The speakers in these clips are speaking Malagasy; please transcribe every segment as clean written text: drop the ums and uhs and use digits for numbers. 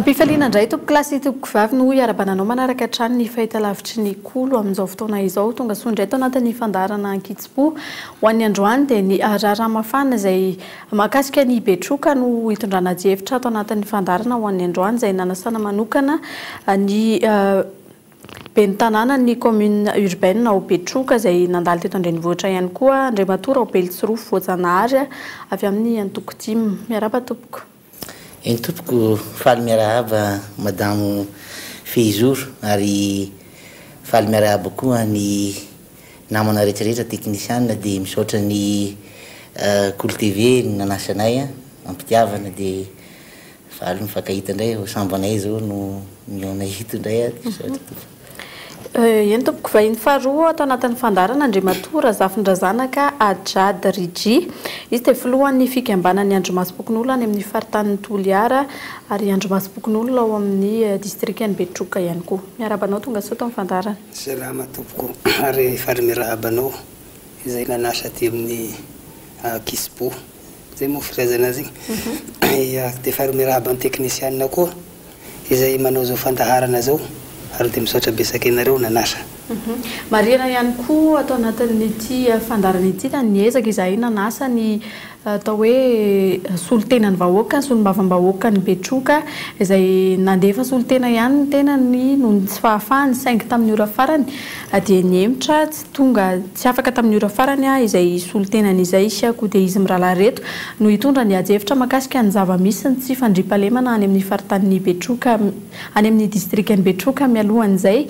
Ampifaliana indray tompokolahy sy tompokovavy no hiarahabana anao manaraka hatrany ny fahitalavitry ny Kolo amin'izao fotoana izao. Tonga soa indray tao anatin'ny fandaharana Ankitsim-po. Ho an'ny androany dia ny raharaha mafana izay mahakasika ny Betroka no hitondrana adihevitra ato anatin'ny fandaharana ho an'ny androany izay nanasana manokana ny Ben'ny tanànan'ny commune urbaine ao Betroka izay nandalo teto an-drenivohitra ihany koa Andriamatoa Raobelitsirofo Voajanahary avy amin'ny antoko tim. Miarahaba tompoko. Eny tompoko, faly miarahaba madamo Fehizoro ary faly miarahaba koa ny namana rehetra rehetra teknisianina dia misaotra ny Kolo TV nanasa anay am-pitiavana dia Faly mifankahita indray vao sambanay izao no mihaona eto indray a, misaotra tompoko. Eny tompoko, vahiny faharoa ato anatin'ny fandaharana Andriamatoa Razafindrazanaka Adjad Ridji. Izy dia filohan'ny fikambanan'ny andrimasom-pokonolona any amin'ny faritanin'i Toliara ary andrimasom-pokonolona ao amin'ny distrikan'i Betroka ihany koa. Miarahaba anao tonga soa ato amin'ny fandaharana. Salama tompoko ary faly miarahaba anao izay nanasa aty amin'ny Kisbo. Zay moa filazana azy igny. Ia, dia faly miarahaba ny teknisianina koa izay manao izao fandaharana izao ary dia misaotra betsaka anareo nanasa. Marihana ihany koa ato anatin'ity fandaharana ity fa niezaka izahay nanasa ny atao hoe solontenan'ny vahoaka, ny solombavambahoakan'i Betroka izay nandefa solontena ihany ny tenany noho ny tsy fahafahany saingy tamin'ny ora farany dia nihemotra tsy Tonga tsy afaka tamin'ny ora farany izay solontenany izay, koa dia izy mirahalahy ireto no hitondra ny ady hevitra mahakasika ny zava-misy ny tsy fandriampahalemana any amin'ny faritanin'i Betroka, any amin'ny distrikan'i Betroka. Mialohan'izay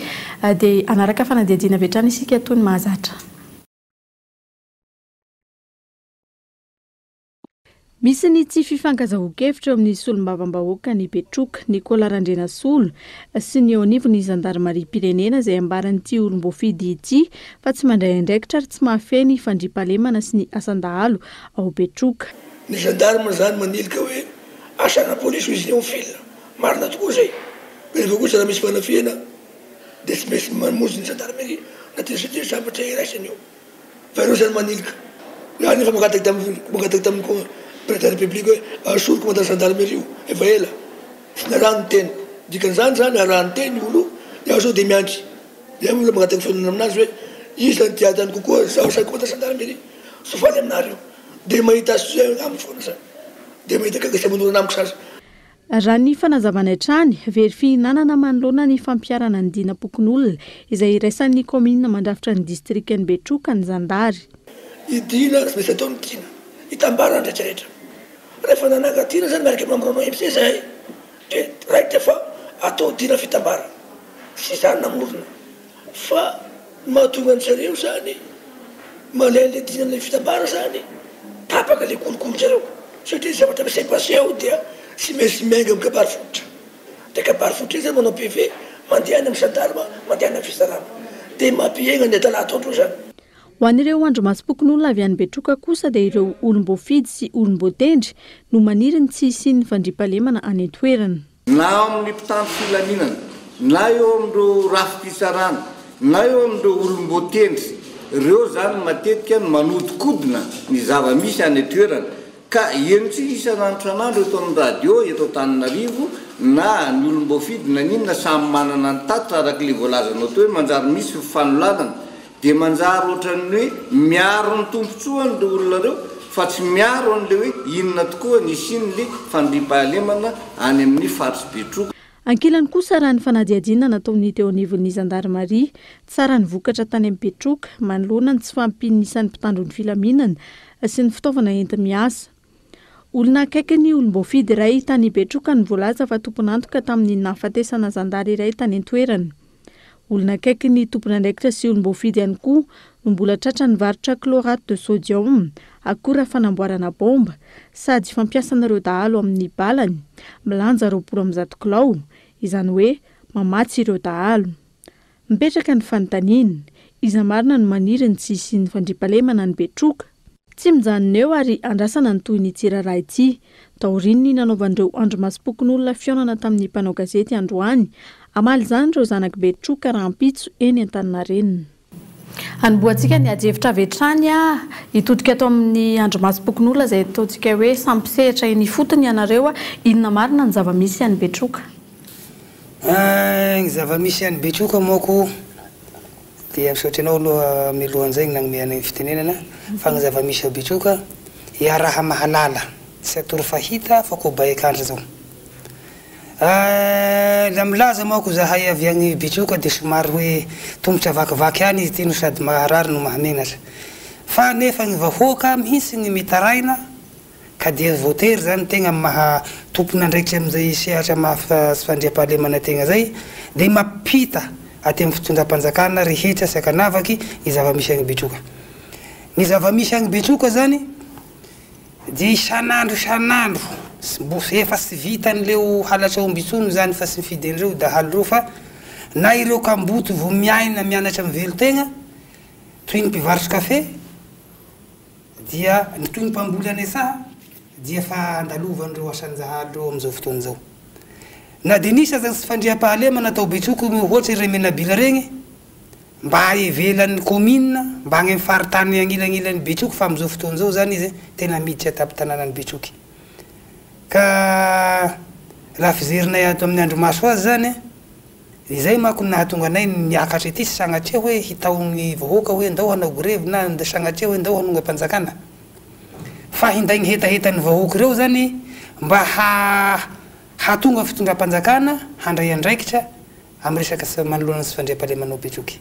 dia hanaraka fanadihadiana avy hatrany isika toy ny mahazatra. Misy ny tsy fifankazahoan-kevitra eo amin'ny solombavambahoakan'i Betroka, Nicolas Randrianasolo, sy ny eo anivon'ny zandarimariam-pirenena izay ambaran'ity olom-boafidy ity fa tsy mandray andraikitra ary tsy mahafehy ny fandriampahalemana sy ny asan-dahalo ao Betroka. Ny gendarme zany manilika hoe asana polisy hoy izy en file, marina tokoa zay, nefa kosa raha misy fanafihana dia tsy maintsy mamonjy ny gendarmerie na tena satria zavatra iraisana io. Fa ireo zany manilika. Za nefa mangataka tamin'ny mangataka tamin'ny ko président république hoe asory commandant gendarmerie io efa ela. Tsy narahany ny teniko. Dikan'izany zany arahany teny io olo io, iaho zao de miandry. Za mbola mangataka fihaonana aminazy hoe iza no tia tany kokoa zaho sa commandant gendarmerie. Tsy faly aminareo. De mahita azy tsy amiko foana zany. De mahita gaga sy manorana amiko sasa. Raha ny fanazavana hatrany, very fihinanana manoloana ny fampiharana ny dinam-pokonolona izay iraisan'ny kaominina mandrafitra ny distrikan'i Betroka ny zandary. I Dina tsy maintsy atao ny dina, itambarany rehetra rehetra. Rehefa nananga dina zany miaraka amin'ny membre OMC zahay dia raikitra fa atao dina fitambarana. Tsy za namorona fa ny mahatonga an-jareo zany malaina le dina le fitambara zany tapaka le kolikoly zareo satria zavatra mi-se passer ao dia tsy maintsy miainga amin'ny kabary fototra de kabary fototra iny zany manao PV mandeha any amin'ny gendarme mandeha any amin'ny fitsarana de mampihegna ny adala ataondreo zany. Ho an'ireo andrimasom-pokonolona avy any Betroka kosa dia ireo olom-boafidy sy olom-boatendry no maniry ny tsy hisian'ny fandriampahalemana any an-toerana. Na ao amin'ny mpitandro filaminana, na eo amin'ireo rafi-pitsarana, na eo amin'ireo olom-boatendry, ireo izany matetika no manodinkodina ny zava-misy any an-toerana. Ka henontsika isan'andro isan'andro eto amin'ny radio eto Antananarivo, na ny olom-boafidy na ny inona samy manana ny tatitra araka ilay voalazanao teo hoe manjary misy fifanolanana. Dia manjary ohatran'ny hoe miaro ny tombontsoany ireo olona ireo fa tsy miaro an'ilay hoe inona tokoa ny hisian'ilay fandriampahalemana any amin'ny faritr'i Betroka. Ankilany kosa raha ny fanadihadiana nataon'ny teo anivon'ny zandarimaria, tsara ny vokatra tany amin'ny Betroka manoloana ny tsy fahampian'ny isan'ny mpitandro ny filaminana sy ny fitaovana enti-miasa. Olona akaiky ny olom-boafidy iray tany Betroka no voalaza fa tompon'antoka tamin'ny nahafatesana zandary iray tany an-toerana. Olona akaiky ny tompon'andraikitra sy olom-boafidy ihany koa no mbola tratra nivarotra chlorate de sodium, akora fanamboarana baomba, sady fampiasan'ireo dahalo amin'ny balany, milanja 120 kilao, izany hoe mamatsy ireo dahalo. Mipetraka ny fanontaniana, iza marina no maniry ny tsy hisian'ny fandriampahalemana any Betroka? Tsy mijanona eo ary andrasana ny tohin'ity raharaha ity. Taorian'ny nanaovan'ireo andrimasom-pokonolona fihaonana tamin'ny mpanao gazety androany, hamaly izany ireo zanak'i Betroka rahampitso eny Antaninarenina. Hanombohantsika ny adihevitra avy hatrany, hitodika ato amin'ny andrimasom-pokonolona izay ataontsika hoe samy mpisehatra eny ifotony ianareo, inona marina ny zava-misy any Betroka? Ny zava-misy any Betroka manko dia misaotra anao aloha mialohan'izay nanome anay ny fitenenana fa ny zava-misy ao Betroka iaraha mahalala tsy atoro fahita fa kobay akandra zao. La milaza manko zahay avy any Betroka dia somary hoe tongotra vakivaky ihany izy ity no sady maharary no mahamenatra fa nefa ny vahoaka mihintsy ny mitaraina Ka dia voatery izany tegna amin'ny maha tompon'andraikitra amin'izay sehatra maha tsy fandriampahalemana tegna zay dia mampita aty amin'ny fitondram-panjakana rehetra sy ankanavaky ny zava-misy agny Betroka. Ny zava-misy agny Betroka zany dia isan'andro isan'andro mbo efa tsy vitan'ireo halatra omby intsony zany fa tsy mifidy an'ireo dahalo ireo fa na ireo kamboty vao miaina mianatra mivelon-tegna toy ny mpivarotry kafe, dia ny toy ny mpamboly any an-tsaha dia efa andalovan'ireo asan-jahalo ireo amin'izao fotoana izao. Na dia nisy aza ny tsy fandriampahalemana tao Betroka mihoatra ireny Menabila ireny, mba ivelan'ny kaominina, mba any amin'ny faritany agnilagnilan'i Betroka fa amin'izao fotoana izao izany izy tena miditra an-tampon-tanànan'i Betroka. Ka raha fijerinay ato amin'ny andrimaso azy izany, Izay manko no nahatonga anay niakatra ety tsy sagnatria hoe hitaogny vahoaka hoe ndao hanao grevy na sagnatria hoe ndao hanongam-panjakana fa hinday ny hetahetan'ny vahoaka ireo zany mba hahatonga fitondram-panjakana handray andraikitra amin'ny resaka manoloana ny tsy fandriampahalemana ao Betroky.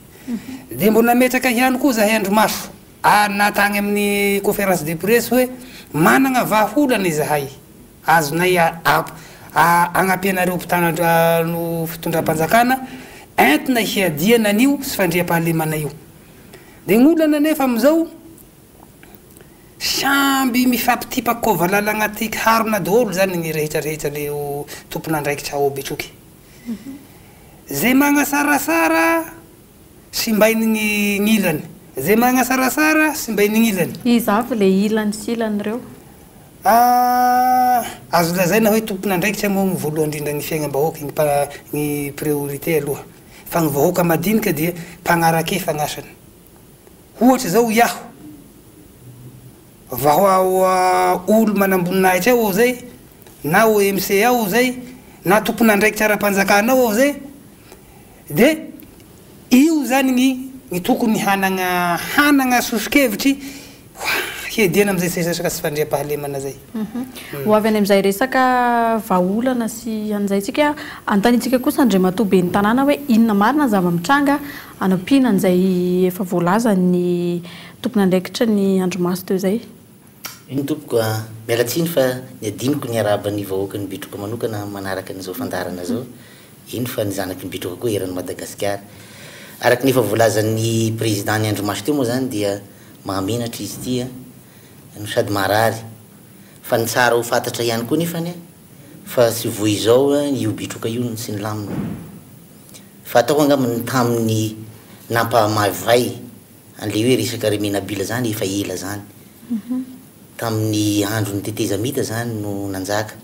Dia mbo nametraka ihany koa zahay andrimaso na tagny amin'ny conférence de presse hoe managna vahaolana izahay. Azonay agnampianareo mpitandro fitondram-panjakana entina hiadiana an'io tsy fandriampahalemana io. Dia ny olana anefa amin'izao, samby mifampitipa kôvalala agnaty harona daholo zany ny rehetra rehetra le tompon'andraikitra ao Betroky. Zay magnasarasara simbain'ny gn'ilany. Zay magnasarasara simbain'ny gn'ilany. Iza avy le ilany sy ilany ireo? Ah, azo lazaina hoe tompon'andraikitra moa ny voalohany indrindra ny fiaignam-bahoaka, ny mpa, ny priorité aloha. Fa ny vahoaka madinika dia mpagnarake fagnasany. Ohatra zao iaho, vaho olo manamboninahitra ao aho zay, na OMC ao aho zay, na tompon'andraikitra ara-panjakana ao aho zay, dia io zany ny ny tokony hanagna hanagna soso-kevitry hiadiana amin'izay resaka tsy fandriampahalemana zay. Ho avy any amin'izay resaka vahaolana sy an'izay tsika, anontaniantsika kosa Andriamatoa Ben'ny tanàna hoe inona marina ny zava-mitranga hanampiana an'izay efa voalazan'ny tompon'andraikitra ny andrimaso teo izay. Eny tompoko a! Miala tsiny fa ny adinoko ny arahaba ny vahoakan'i Betroka manokana manaraka an'izao fandaharana izao. Eny fa ny zanaky ny Betroka koa eran'i Madagasikara. Araka ny efa voalazan'ny Président ny andrimaso teo moa izany dia mahamenatra izy ity a! No sady maharary. Fa ny tsara ho fantatra ihany koa nefany a! Fa tsy voa izao io Betroka io no tsy nilamina. Fa ataoko angamba ny tamin'ny nampahamaivay an'ilay hoe resaka Remenabila zany efa ela zany. Tamin'ny andron'ny tetezamita zany no nanjaka.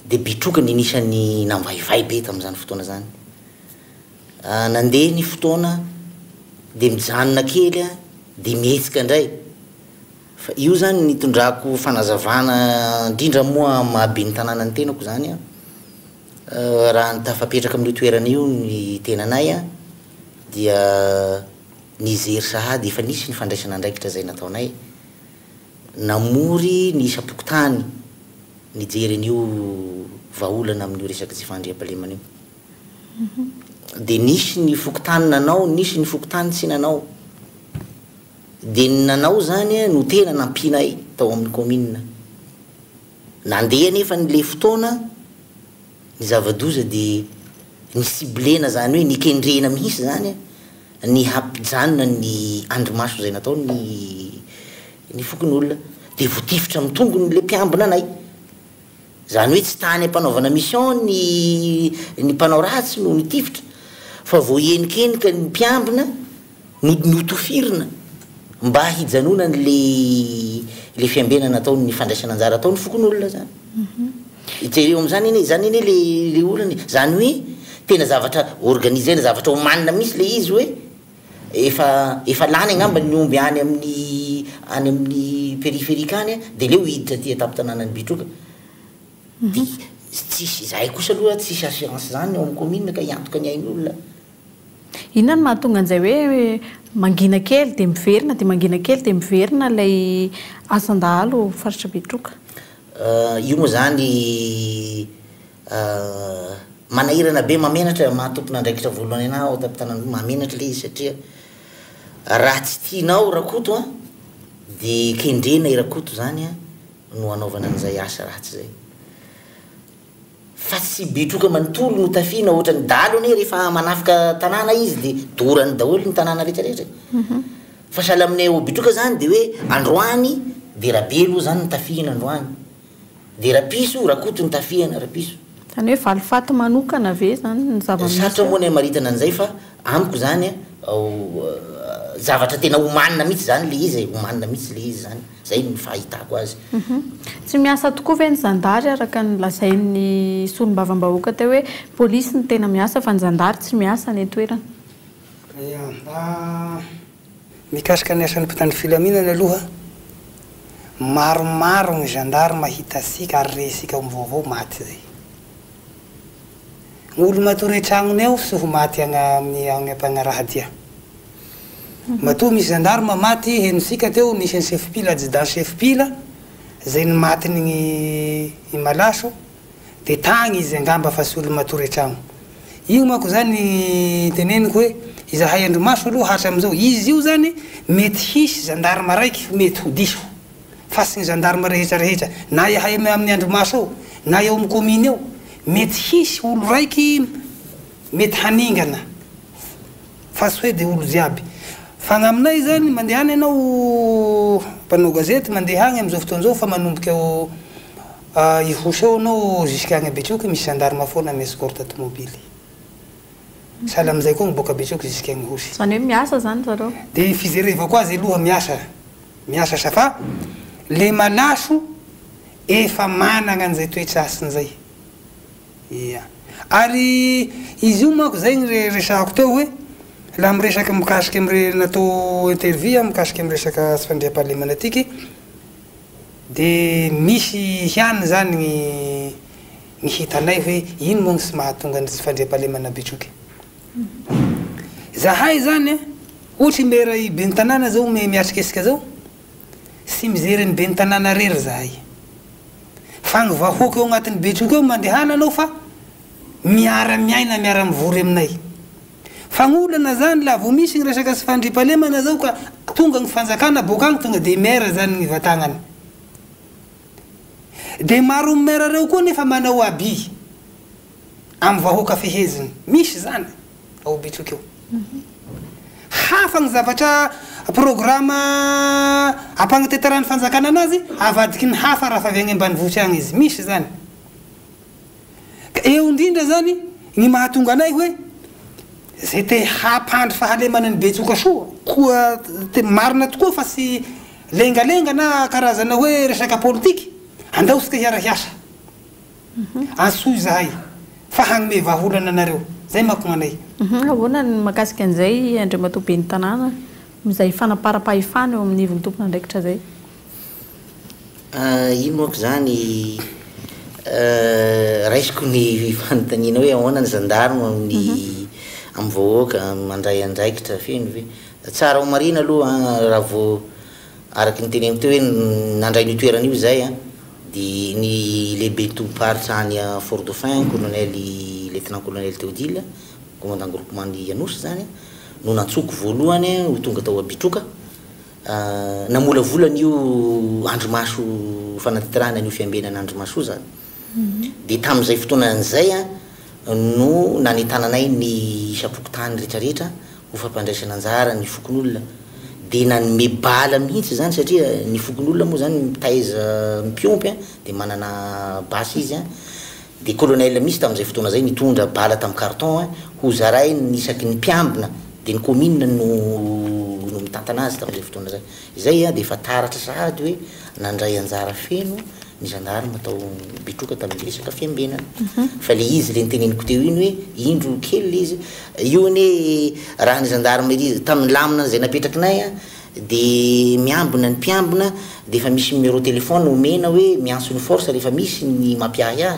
Dia Betroka ny anisan'ny namaivay be tamin'izany fotoana zany. Nandeha ny fotoana dia mijanona kely dia mihetsika indray. Fa io zany nitondrako fanazavana indrindra moa amin'ny maha ben'ny tanàna ny tenako zany an, raha ny tafapetraka amin'io toerana io ny tenanay an, dia nijery sahady efa nisy ny fandraisana andraikitra izay nataonay, namory ny isam-pokontany nijery an'io vahaolana amin'io resaka tsy fandriampahalemana io. Dia nisy ny fokontany nanao, nisy ny fokontany tsy nanao. Dia ny nanao izany no tena nampianay tao amin'ny kaominina. Nandeha anefa ny le fotoana, ny zava-doza dia ni-ciblena izany hoe nikendrena mihitsy izany ny hampijanona ny andrimaso izay natao ny ny fokonolona. Dia voatifitra amin'ny tongony le mpiambina anay. Izany hoe tsy tany am-panaovana mission ny ny mpanao ratsy no nitifitra fa vao henikenika ny mpiambina no notofirina mba hijanonany le le fiambenana ataony ny fandraisana anjara ataony fokonolona zany. Jereo amizany anie, zany anie le le olana e, zany hoe tena zavatra organiser-na, zavatra omanina mihitsy le izy hoe efa efa lany angamba ny omby any amin'ny any amin'ny périphérique any de aleo hiditra aty an-tampon-tanànan'i Betroka. Dia. Tsisy, izahay kosa aloha tsisy assurance izany ao amin'ny commune ka hiantoka ny ain'olona. Inona no mahatonga an'izay hoe mangina kely dia miverina dia mangina kely dia miverina ilay asan-dahalo faritra Betroka? Io moa izany manahirana be, mahamenatra, maha tompon'andraikitra voalohany anah ao an-tampon-tanàna, mahamenatra ilay izy satria raha tsy tianao Rakoto an, dia kendrena i Rakoto izany an no hanaovana an'izay asa ratsy izay. Fa tsy betroka manontolo no tafihina ohatran'ny dahalo anie rehefa manafika tanàna izy dia dorany daholo ny tanàna rehetra rehetra e. Fa sahala aminay ao betroka zany dia hoe androany dia rabe aloha zany no tafihina androany. Dia rapiso, rakoto no tafihana, rapiso. Izany hoe valifaty manokana ve izany ny zava-misy Sarotra moa ny hamaritana an'izay fa amiko izany zavatra tena omanina mihitsy izany ilay izy e, omanina mihitsy ilay izy izany. Zay no fahitako azy. Tsy miasa tokoa ve ny zandary araka ny lazain'ny solombavambahoaka teo hoe polisy no tena miasa fa ny zandary tsy miasa any an-toerana? Ia. Mikasika ny asan'ny mpitandro filaminana aloha, maromaro ny zandary mahita antsika ary rentsika ao amin'ny vaovao maty zay. Ny olo matory an-tragnony ao tsy ho maty agny amin'ny agny am-pagnaraha-dia. Matoa misy gendarme maty henontsika teo nisy an'i chef pila adjudant chef pila zay ny matin'ny i malaso de tagny izy angamba fa tsy olo matory an-tragno. Igny manko zany teneniko hoe izahay andrimaso aloha hatramizao izy io zany mety hisy gendarme raiky mety ho diso fa tsy ny gendarme rehetra rehetra na iahay amin'ny andrimaso ao na eo amin'ny commune eo mety hisy olo raiky mety haningana Fa tsy hoe de olo jiaby. Fa gn'aminay zany mandehana enao mpanao gazety mandeha agny amizao fotoana zao fa manomboka eo Ihosy eo anao jusque agny Betroky misy gendarme foana mi escorte tomobily. Sahala amizay koa miboaka Betroky jusque agny Ihosy. Zany hoe miasa zany zareo. De fijerevako azy aloha miasa miasa sa fa le malaso efa managna an'izay toetr'asiny zay. Ia. Ary izy io manko zay ny resahako teo hoe laha miresaky mikasiky amle natao interview aho mikasiky am resaka tsy fandriampahalemana tiky de misy ihany zany ny ny hitanay hoe ino moa ny tsy mahatonga ny tsy fandriampahalemana betroky. Zahay zany an, ohatry maire i ben'ny tanàna zao miatrika isika zao, tsy mijery ny ben'ny tanàna rery zahay. Fa ny vahoaka eo agnatin'ny Betroka eo mandehana anao fa miara miaina miara mivory aminay. Fa ny olana zany la vao misy ny resaka tsy fandriampahalemana zao ka tonga ny fanjakana boaka agny tonga de maire zany ny vatagnany. De maro am maire reo koa nefa manao abus am vahoaka feheziny. Misy zany. ao Betroka eo. Hafa ny zavatra programa ampagnateterahan'ny fanjakana anazy, avadiky ny hafa raha fa avy agny ambanivohitra agny izy. Misy zany. Ka eo indrindra zany ny mahatonga anay hoe zay te hampandry fahalemana ny Betsoka soa koa te marina tokoa fa tsy lengalenga na karazana hoe resaka politiky, andao tsika hiara-hiasa. Antsoy izahay fa hanome vahaolana anareo. Zay manko gn'anay. Ahoana ny mahakasika an'izay Andriamatoa Ben'ny Tanàna, izay fanaparam-pahefana eo amin'ny ivon'ny tompon'andraikitra izay? Io manko izany raisiko ny fanontaniana hoe ahoana ny gendarme amin'ny amin'ny vahoaka mandray andraikitra feno ve? Tsara ho marihina aloha raha vao Araka ny teneniko teo hoe nandray an'io toerana io izahay an, dia ny lehiben'ny tobim-paritra any Fort Dauphin, colonel lieutenant colonel Théodile, commandant groupement ny Anosy izany no nantsoiko voalohany ho tonga tao Betroka, namolavola an'io andrimaso fanatanterahana an'io fiambenana andrimaso io izany. Dia tamin'izay fotoana izay no nanentananay ny isam-pokontany rehetrarehetra ho fampandraisana anjara ny fokonolona. Dia nanome bala mihitsy izany satria ny fokonolona moa izany mitaiza mpiompy dia manana basy izy. Dia colonel mihitsy tamin'izay fotoana izay nitondra bala tamin'ny carton ho zarainy isaky ny mpiambina dia ny commune no no mitantana azy tamin'izay fotoana izay. Izay dia efa taratra sahady hoe nandray anjara feno ny gendarme tao Betroka tamin'ny resaka fiambenana. Fa le izy le noteneniko teo iny hoe indro kely le izy, io anie raha ny gendarmerie tamin'ny lamina izay napetrakinay an, de miambina ny mpiambina de efa misy numéro téléphone omena hoe miantso ny force rehefa misy ny mampiahiahy.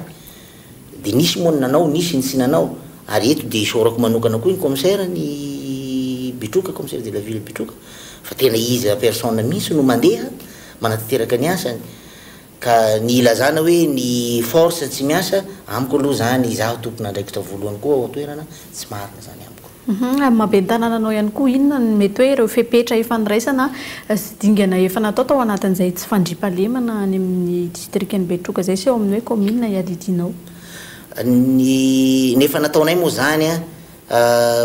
Dia nisy moa ny nanao, nisy ny tsy nanao. Ary eto dia isaorako manokana koa ny commissaire ny Betroka, commissaire de la ville Betroka, fa tena izy en personne mihitsy no mandeha manatanteraka ny asany. Ka ny ilazana hoe ny force tsy miasa, amiko aloha izany, izaho tompon'andraikitra voalohany koa ao an-toerana, tsy marina izany amiko. Amin'ny maha ben'ny tanàna anao ihany koa, inona no mety hoe ireo fepetra efa niraisana sy dingana efa natao tao anatin'izay tsy fandriampahalemana any amin'ny distrikan'i Betroka izay sy ao amin'ny hoe kaominina iadidianao? Ny ny efa nataonay moa izany an,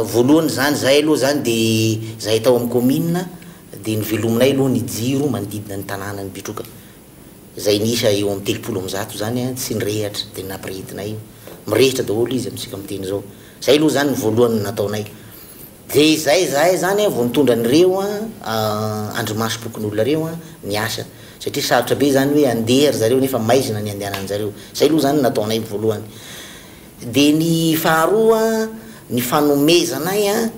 voalohany izany izahay aloha izany dia izahay tao amin'ny kaominina dia novelominay aloha ny jiro manodidina ny tanànan'i Betroka. Izay niisa eo amin'ny 130 izany tsy nirehatra dia nampirehetinay io. Mirehitra daholo izy amintsika miteny izao. Izay aloha izany ny voalohany nataonay. Dia izay izahay izany vao nitondra an'ireo andrimasom-pokonolona ireo niasa. Satria sarotra be izany hoe handeha ry zareo nefa maizina ny handehanan-jareo. Izay aloha izany no nataonay voalohany. Dia ny faharoa, ny fanomezanay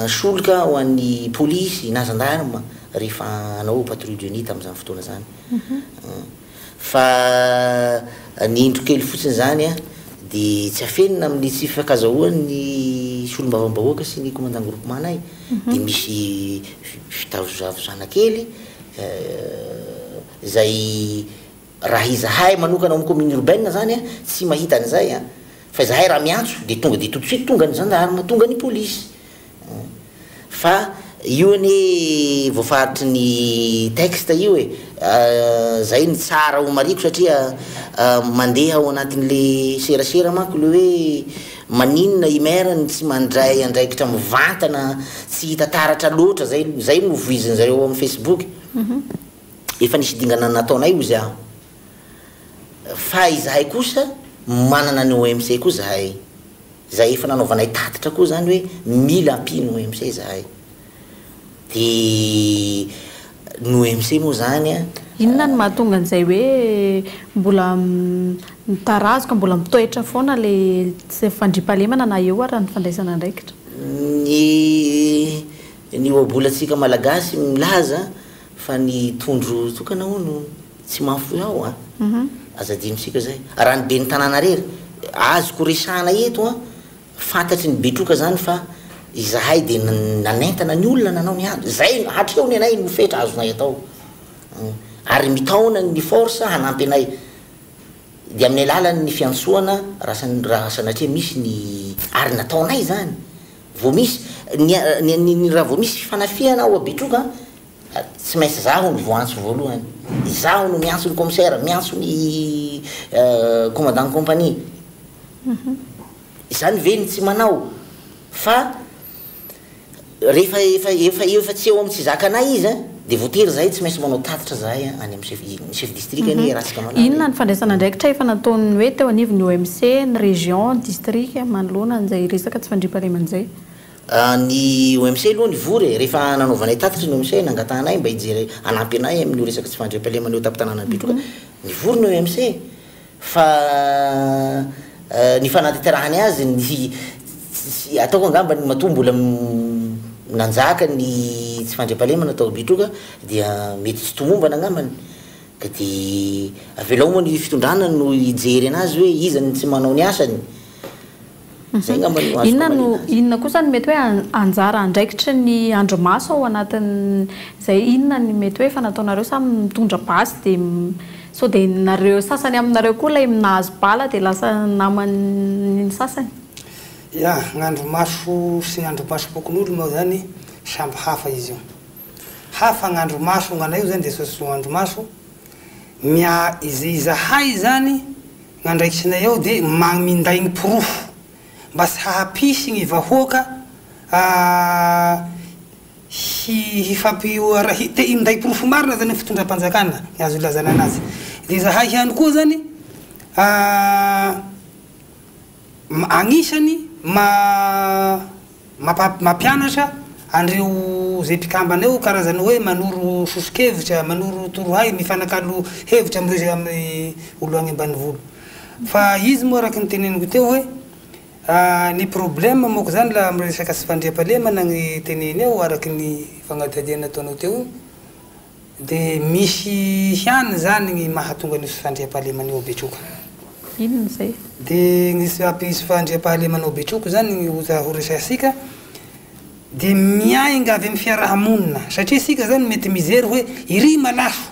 solika ho an'ny polisy na gendarme rehefa hanao patrouille de nuit tamin'izany fotoana izany. Fa ny indro kely fotsiny izany dia tsy afenina amin'ny tsy fifankazahoan'ny solombavambahoaka sy ny commandant groupement nay dia misy fitavozavozana kely izay raha izahay manokana ao amin'ny commune urbaine izany tsy mahita an'izay fa izahay raha miantso dia tonga dia tout de suite tonga ny gendarme, tonga ny polisy. Fa io anie voafaritry ny texte io e! Zay no tsara ho marihiko satria mandeha ao anatin'le serasera manko le hoe maninona i maire no tsy mandray andraikitra mivantana tsy hita taratra loatra zay zay no voizin'zareo ao amin'ny facebook. Efa nisy dingana nataonay hozy aho. Fa izahay kosa manana ny OMC koa zahay. Izay efa nanaovanay tatitra koa izany hoe mila ampian'ny OMC izahay. Dia ny OMC moa izany an. Inona no mahatonga an'izay hoe mbola mitarazoka, mbola mitoetra foana ilay tsy fandriampahalemana na eo ara ny fandraisana andraikitra? Ny ny ohabolantsika malagasy milaza fa ny tondro tokana hono Tsy mahafoy ao an! Aza adinontsika zay. Raha ny ben'ny tanàna rery, azoko resahana eto an, fantatry ny Betroka zany fa izahay dia nanentana ny olona nanao ny ady. Zay hatreo ny anay no fetra azonay atao. Ary mitaona ny force hanampy anay. Dia amin'ny alalan'ny fiantsoana raha sanatria misy ny, ary nataonay zany. Vao misy, ny, ny, raha vao misy fanafihana ao Betroka, Tsy maintsy izaho no voaantso voalohany. Izaho no miantso ny commissaire, miantso ny commandant compagnie. Izany ve no tsy manao? Fa rehefa efa efa efa tsy eo amin'ny tsy zakanay izy an, dia voatery izahay tsy maintsy manao tatitra izahay any amin'ny chef ny chef district anie ratsika malala e. Inona ny fandraisana andraikitra efa nataon'ny hoe teo anivon'ny OMC, ny région, ny district manoloana an'izay resaka tsy fandriampahalemana izay? Ny OMC aloha nivory e, rehefa nanaovanay tatitra ny OMC, nangatahanay mba hijery hanampy anay amin'io resaka tsy fandriampahalemana eo an-tampon-tanànan'i Betroka, nivory ny OMC fa ny fanatanterahany azy ny tsy ataoko angamba ny matoa mbola nanjaka ny tsy fandriampahalemana tao Betroka dia mety tsy tomombana angambany ka dia avelao moa ny fitondrana no hijery anazy hoe iza no tsy manao ny asany. Izay angamba no azoko Inona no, amaliana azy. inona kosa no mety hoe anjara andraikitry ny andrimaso ao anatin'izay? Inona ny mety hoe efa nataonareo sa mitondra basy dia sao dia nareo sasany aminareo koa ilay nahazo bala dia lasa naman'ny sasany? Ya, ny andrimaso sy ny andrimasom-pokonolona moa zany samby hafa izy io. Hafa ny andrimaso, ny anay io zany dia association andrimaso, mia- izahay zany Ny andraikitrinay ao dia maminday ny porofo mba tsy hahapisy ny vahoaka hi hifampi te hinday porofo marina zany ny fitondram-panjakana ny azo ilazana anazy. Dia izahay ihany koa zany agnisany ma Mampa mampianatra an'ireo izay mpikambana eo karazana hoe manoro soso-kevitra, manoro torohay, mifanakalo hevitra amin'ireo izay amin'ny olo any ambanivolo. Fa izy moa araka ny teneniko teo hoe ny problème manko zany la amin'ny resaka tsy fandriampahalemana ny teneny eo araka ny fanadihadiana nataonao teo iny de misy ihany zany ny mahatonga an'io tsy fandriampahalemana io ao Betroka. Inona izay? Dia ny tsy hampisy fandriampahalemana ao Betroka izany ny ho resahintsika dia miainga avy amin'ny fiaraha-monina satria isika izany mety mijery hoe iry malaso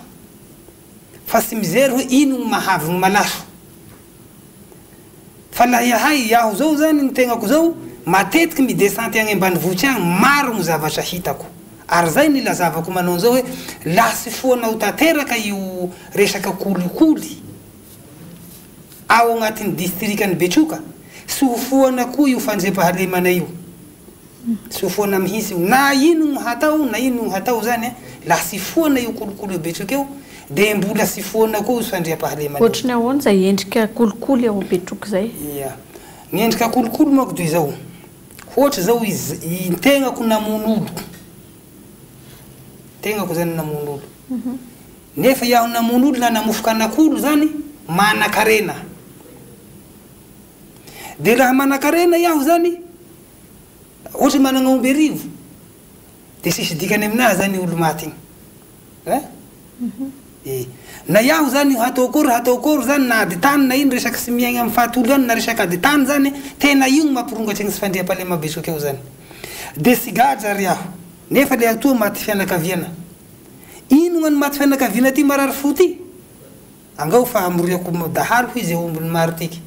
fa tsy mijery hoe ino ny mahavy ny malaso. Fa la ihay, iaho zao zany ny tegnako zao matetiky mi-descente agny ambanivohitsy agny maro gny zavatra hitako ary zay ny ilazavako manao anzao hoe la tsy foana ho tanteraka io resaka kolikoly ao agnatin'ny distrikan'i Betroka tsy ho foana koa io fandriampahalemana io. Tsy ho foana mihitsy io. Na inogno hatao na inogno hatao zany a, la tsy foana io kolikoly eo Betroka io, de mbola tsy foana koa io fandriampahalemana io. Ohatry ny ahoana izay endrika kolikoly ao Betroka izay? Ia. Ny endrika kolikoly manko de izao, hoatra zao iz, ny tegnako namono olo, tegnako zany namono olo, nefa iaho namono olo na namofoka anak'olo zany, manakarena, de laha manakarena iaho zany, Ohatra managna omby arivo de tsisy dikany aminahy zany olo maty igny eh eh na iaho zany hatao akory hatao akory zany na ady tany na ino resaky tsy miaigna amy faty olo zany na resaky ady tany zany tena io mampirongatry ny tsy fandriampahalema besoka eo zany de tsy gadra ary iaho nefa le atoa maty fianakaviana inogna ny maty fianakaviana ty marary fo ty angao fa hamoriako dahalo hoy ze ombiny maro tiky.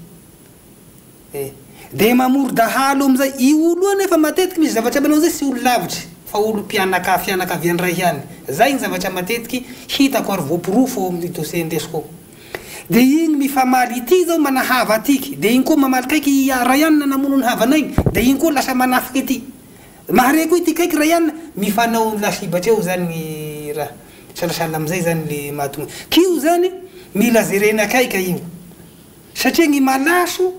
Eh. Dia mamory dahalo amin'izay. Io olo io anefa matetiky misy zavatra manao an'izay tsy olo lavitry fa olo mpianaka fianakaviany ray ihany. Zay ny zavatra matetiky hitako ary voaporofo ao amin'ny dossier indesiko ao. Dia igny mifamaly ity zao manahava atiky, dia igny koa mamaly kaiky i Rayan namono ny havanay igny, dia igny koa lasa manafiky ity. Mahare koa ity kaiky Rayan, mifanao lasibatra eo zany ny raha. Salasala amin'izay zany le mahatonga. K'io zany mila jerena akaika io. Satria gny malaso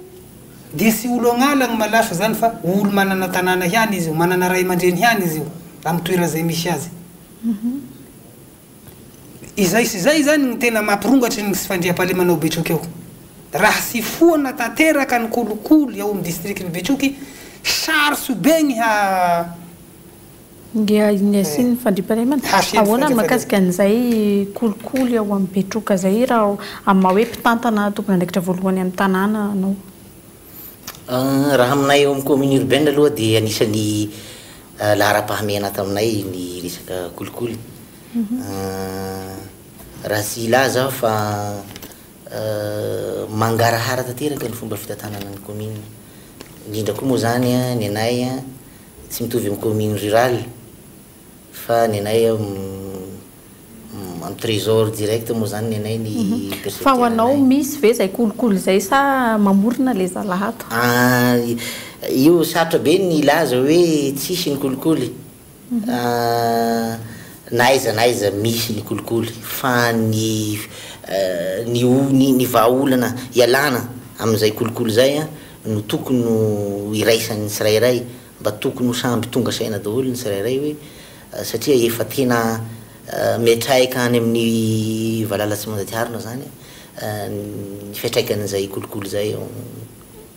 dia tsy olo agnala gny malaso zany fa olo manana tanàna ihany izy io, manana ray aman-dreny ihany izy io amy toera zay misy azy. Izay sy izay zany gny tena mampirongatry gny tsy fandriampahalemana ao Betroky ao. Raha tsy foana tanteraka ny kolikoly ao amy distrikin'i Betroky, sarotry be gny ha. Ny hasian'ny fandriampahalemana. Ahoana ny mahakasika an'izay kolikoly ao amin'ny Betroka izay raha amin'ny maha hoe mpitantana tompon'andraikitra voalohany amin'ny tanàna anao? Raha aminay ao amin'ny commune urbaine aloha dia anisan'ny laharam-pahamehana ato aminay ny resaka kolikoly. Raha tsy hilaza aho fa mangarahara tanteraka ny fomba fitantanana ny commune. Indrindra koa moa izany ny anay Tsy mitovy amin'ny commune rurale fa ny anay amin'ny trésor direct moa zany ny anay ny percepteur Fa ho anao misy ve izay kolikoly izay sa mamorona le zalahy ato? Io sarotra be ny hilaza hoe tsisy ny kolikoly na aiza na aiza misy ny kolikoly fa ny ny ny vahaolana hialana amin'izay kolikoly izay no tokony ho iraisan'ny tsirairay, mba tokony ho samby tonga saina daholo ny tsirairay hoe satria efa tena miatraika any amin'ny valala tsy mandadiharona zany ny fiatraikan'izay kolikoly izay ao amin'ny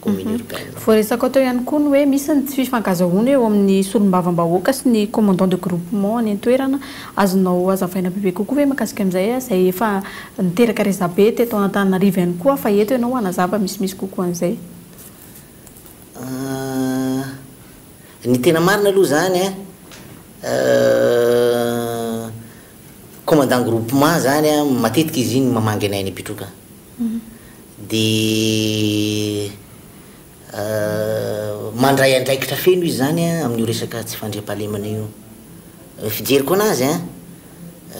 commune urbaine. Voaresaka teo ihany koa ny hoe misy ny tsy fifankazahoana eo amin'ny solombavambahoaka sy ny commandant de groupement any an-toerana. Azonao hazavaina bebe kokoa ve mahakasika an'izay izay efa Niteraka resabe teto Antananarivo ihany koa fa eto ianao hanazava misimisy kokoa an'izay. Ny tena marina aloha izany an, commandant groupement izany an, matetika izy iny mamangy anay any Betroka. Dia Mandray andraikitra feno izy izany amin'io resaka tsy fandriampahalemana io. Ny fijeriko anazy an,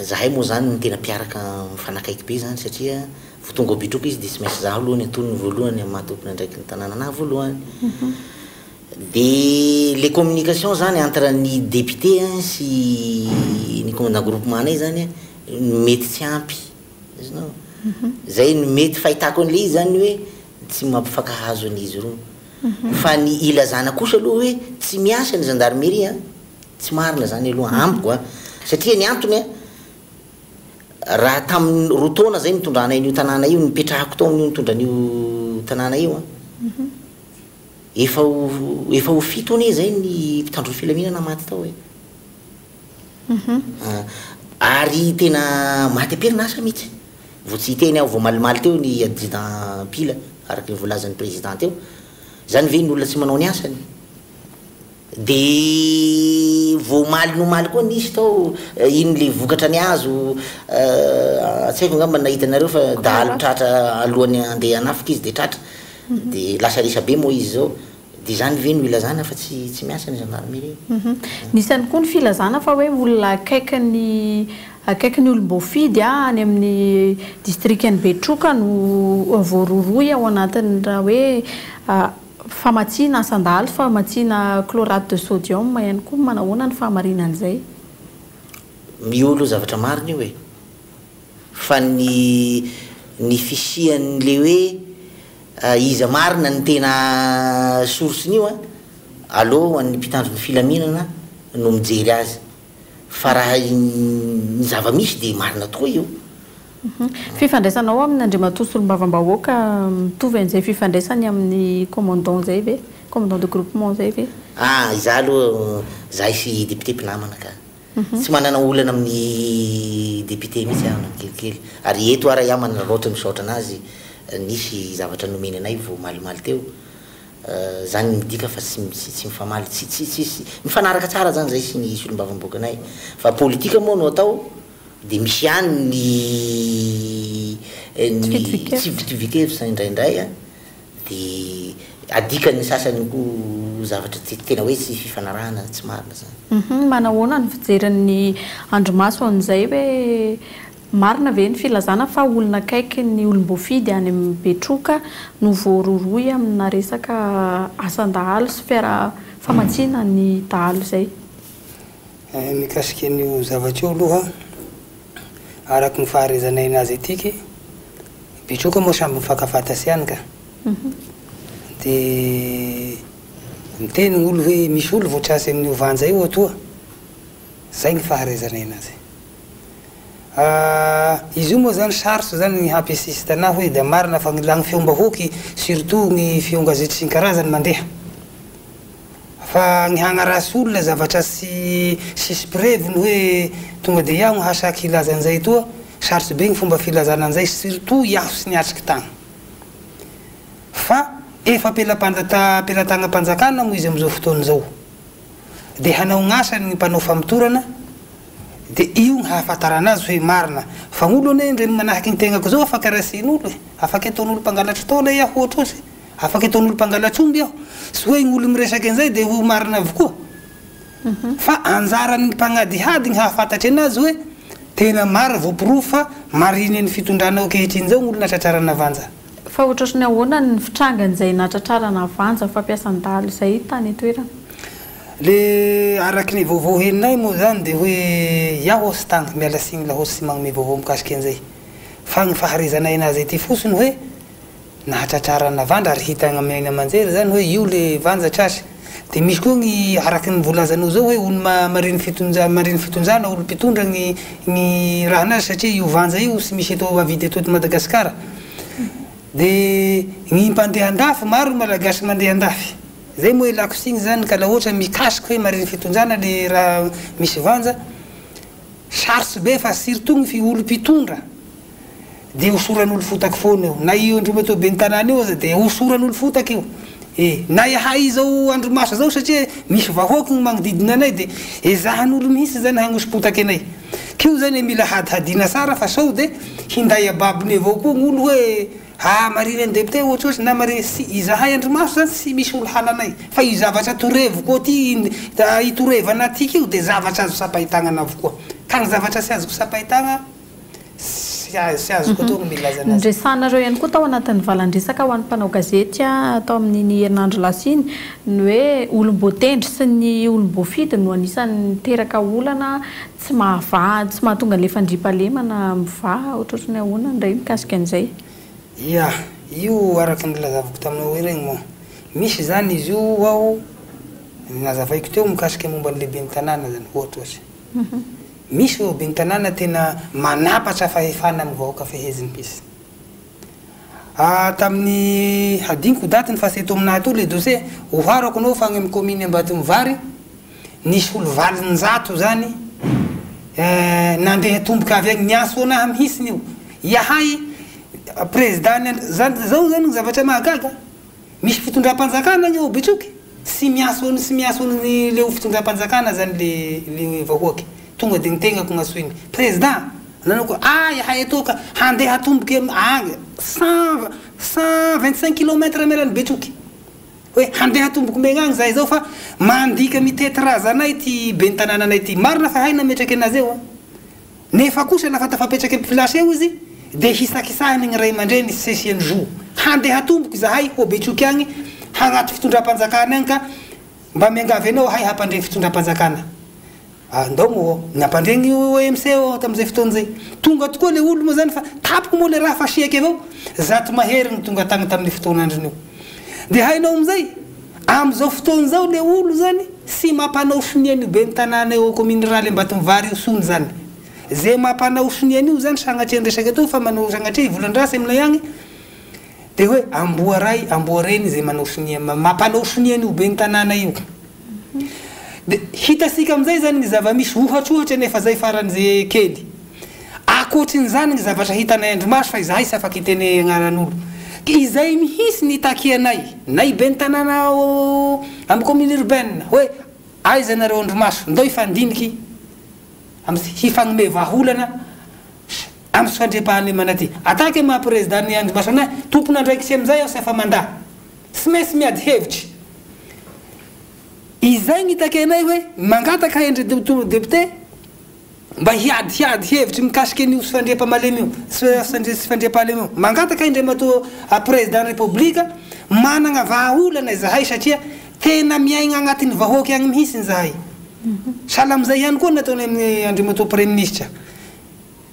zahay moa izany no tena mpiaraka mifanakaiky be izany satria vao tonga ao Betroka izy dia tsy maintsy zaho aloha ny antonony voalohany amin'ny maha tompon'andraikitry ny tanàna anahy voalohany. Dia le communication izany entre ny député sy ny commandant groupement anay izany no mety tsy ampy. Azonao? Zay no mety fahitako an'ilay izy zany hoe tsy mampifankahazo an'izy roa. Fa ny ilazana kosa aloha hoe tsy miasa ny gendarmerie an, tsy marina zany aloha amiko an. Satria ny antony an, raha tamin'ny roa taona zay nitondranay an'io tanàna io, nipetrahako tao amin'io nitondra an'io tanàna io an, efa ho efa ho fito anie zay ny mpitandro ny filaminana maty tao e. Ary tena maty am-perinasa mihitsy. Vao tsy hiteny aho vao malimaly teo ny adjudant Pila araka ny voalazan'ny président teo. Zany ve ny olona tsy manao ny asany? De vao omaly ny omaly koa nisy tao iny le vokatra ny azo tsy haiko angamba nahita anareo fa dahalo tratra alohan'ny andeha hanafika izy de tratra de lasa resabe moa izy zao de zany ve no ilazana fa tsy tsy miasa ny gendarmerie? Nisy ihany koa ny filazana fa hoe olona akaiky ny akaiky ny olom-boafidy any amin'ny distrikan'i Betroka no voarohirohy ao anatin'ny raha hoe Famatsiana asan-dahalo, famatsiana chlorate de sodium ihany koa, manahoana ny fahamarinan'izay? Io aloha zavatra marina io e! Fa ny ny fisian'le hoe iza marina ny tena source-n'io an, aleo ho an'ny mpitandro ny filaminana no mijery azy. Fa raha ny zava-misy dia marina tokoa io. Fifandraisanao amin' Andriamatoa Solombavambahoaka mitovy an'izay fifandraisany amin'ny commandant izay ve? Commandant de groupement izay ve? Ah, izaho aloha, izahay sy député mpinamana ka. Tsy manana olana amin'ny député mihitsy aho na kelikely. Ary eto ara iaho manararaotra misaotra anazy, nisy zavatra nomeny anay vao omalimaly teo. Zany midika fa tsy tsy mifamaly, tsy tsy tsisy, mifanaraka tsara zany zay sy ny solombavambahoakanay. Fa politika moa no atao de misy ihany ny ny tsy fitovian-kevitra indraindray an, de adikan'ny sasany koa zavatra tsy tena hoe tsy fifanarahana tsy marina zany. Manahoana ny fijerin'ny andrimaso an'izay hoe Marina ve ny filazana fa olona akaiky ny olom-boafidy any amin'ny Betroka no voarohirohy amina resaka asan-dahalo sy fiara famatsiana ny dahalo izay? Mikasika an'io zavatra io aloha, araka ny fahareizanay anazy atiky, Betroka moa samby mifankafantasy ihany ka. Dia miteny ny olo hoe misy olo voatrasy amin'io vanja io atoa, zay ny fahareizanay anazy. Ahh izy io moa zany sarotra zany ny hampi-insiste anah hoe da marina fa la gny feom-bahoaky surtout gny feon-gazety sy ny karazany mandeha fa gny hagnaratsy olona zavatra tsy tsisy preuve ny hoe tonga de iaho gny hasaky hilaza an'izay etoa sarotsy be gny fomba filazana an'izay surtout iaho tsy niatriky tagny fa efa am-pelatanam-panjakana moa izy amizao fotoana izao de hanao gn'asany gny mpanao famotorana De io ny hahafantarana azy hoe marina fa olo anie ndre manahaky ny tegnako zao afaka rasin'olo e, afaka ataon'olo mpangalatry taola iaho ohatra ohatsy, afaka ataon'olo mpangalatr'omby aho, tsy hoe ny olo miresaky an'izay de ho marina avokoa fa anjaran'ny mpagnadihady ny hahafantatry anazy hoe tena marina voaporofo fa mariny ny fitondranao ankehitriny zao ny olo natratrarana vanja. Fa ohatry ny ahoana ny fitrangan'izay natratrarana vanja fampiasan-dahalo izay tany an-toerana? Le araky ny vaovao henonay moa zany de hoe iaho tsy tagny, miala tsigny lahotsy tsy magnome vaovao mikasiky anzay fa gny faharezanay anazy aty fotsiny hoe nahatratrarana vanja ary hita agny amin'ny haino aman-jery zany hoe io le vanja tratry de misy koa gny araky ny volazanao zao hoe olo mariny fitonja mariny fitondrana olo mpitondra gny gny rahanazy satria io vanja io tsy misy eto avidy eto Madagasikara de gny mpandeha andafy maro ny malagasy mandeha andafy Zay moa ilako tsigny zany ka la ohatra mikasika hoe mariny fitondrana le raha misy vanja, sarotsy be fa surtout ny fi olo mpitondra de hosoran'olo fotaky foana io, na io andriamatoa ben'ny tanàna io aza de hosoran'olo fotaky io e, na ihay zao andrimaso zao satria misy vahoaky ny magnodidina anay de ezahan'olo mihitsy zany hagnoso-potaky anay, k'io zany mila hadihadiana tsara fa sao de hinday ababony avao koa gn'olo hoe Ah marina ny député ohatrohatry na marina tsy izahay andrimaso zany tsy misy olo halanay fa io zavatra toreviko aty itorevana aty io de zavatra azo tsapain-tagnana avokoa ka ny zavatra tsy azoko tsapain-tagna tsy azoko atao ny milaza anazy. Noresahanareo ihany koa tao anatin'ny valan-dresaka ho an'ny mpanao gazety tao amin'iny herinandro lasa iny ny hoe olom-boatendry sy ny olom-boafidy no anisan'ny niteraka olana tsy mahavaha, tsy mahatonga an'ilay fandriampahalemana mivaha, ohatrohatry ny ahoana indray mikasika an'izay? Ia, io araka ny nilazavako taminao ireny moa. Misy izany izy io ho'aho nazavaiko teo mikasika momba ny lehiben'ny tanàna izany, ohatra ohatry. Misy ireo ben'ny tanàna tena manapatra fahefana amin'ny vahoaka feheziny mihitsy. Tamin'ny hadinoko datiny fa tsy eto aminahy ato le dossier, oharako anao fa agny amin'ny commune Ambatomivary, Nisy olo 800 zany nandeha tomboka avy agny, niantso anahy mihitsiny io. Iahay président ny zany zao zany ny zavatra mahagaga misy fitondram-panjakana agny ao Betroky tsy miantso tsy miantso ny le fitondram-panjakana zany le le vahoaky tonga de ny tegnako gn'antsoiny président nanao ko ah iahay etoa ka handeha hatomboky agny 125 kilomètre miala any Betroky hoe handeha hatomboky megna agny zahay zao fa mandika mitety razanay ty ben'ny tanànanay ty marina fa hay nametraky anazy eo a. Nefa kosa lafa tafapetraky am place eo izy de hisakisahiny gny ray aman-dreny sy sesiany zo. Handeha hatomboky izahay ho Betroky agny hagnaty fitondram-panjakana agny ka mba miangavy anao ahay hampandre fitondram-panjakana. Ah ndao moa ô, nampandre gny OMC aho tamizay fotoana zay. Tonga tokoa le olo moa zany fa tapoko moa le raha fa siaky avao, 100 mahery no tonga tagny tamin'ny fotoan'androny io. De hainao amizay, amizao fotoana zao le olo zany tsy mampanao sonia an'io ben'ny tanàna eo commune rurale Ambatomivary io sony zany. Ze mampanao sonia an'io zany sagnatria ny resaka etoa fa manao sagnatria hivolan-dratsy aminay agny de hoe amboa ray amboa reny ze manao sonia mampanao sonia an'io ben'ny tanàna io. De hitasika amizay zany ny zava-misy ohatrohatra nefa zay faran'ze kely. Ankoatrin'izany ny zavatra hitanay andromaso fa izahay tsy afaky hiteny agnaran'olo. Izay mihitsy ny takianay na i ben'ny tanàna amy commune urbaine hoe aiza nareo andromaso ndao hifandiniky amy hifagnome vahaolana amy tsy fandriampahalemana ty. Ataky maha président ny andromaso anahy tompon'andraikitry amizay aho sy afa-mandà. Tsy maintsy miady hevitry. Izay ny takianay hoe mangataka endry député mba hiadihiady hevitry mikasiky an'io tsy fandriampahamalemy io, tsy fandriampahalema io. Mangataka indray matoa président république managna vahaolana izahay satria tena miaigna agnatin'ny vahoaky agny mihitsy zahay. Sahala amizay ihany koa nataony amin'ny andriamatoa premier ministre.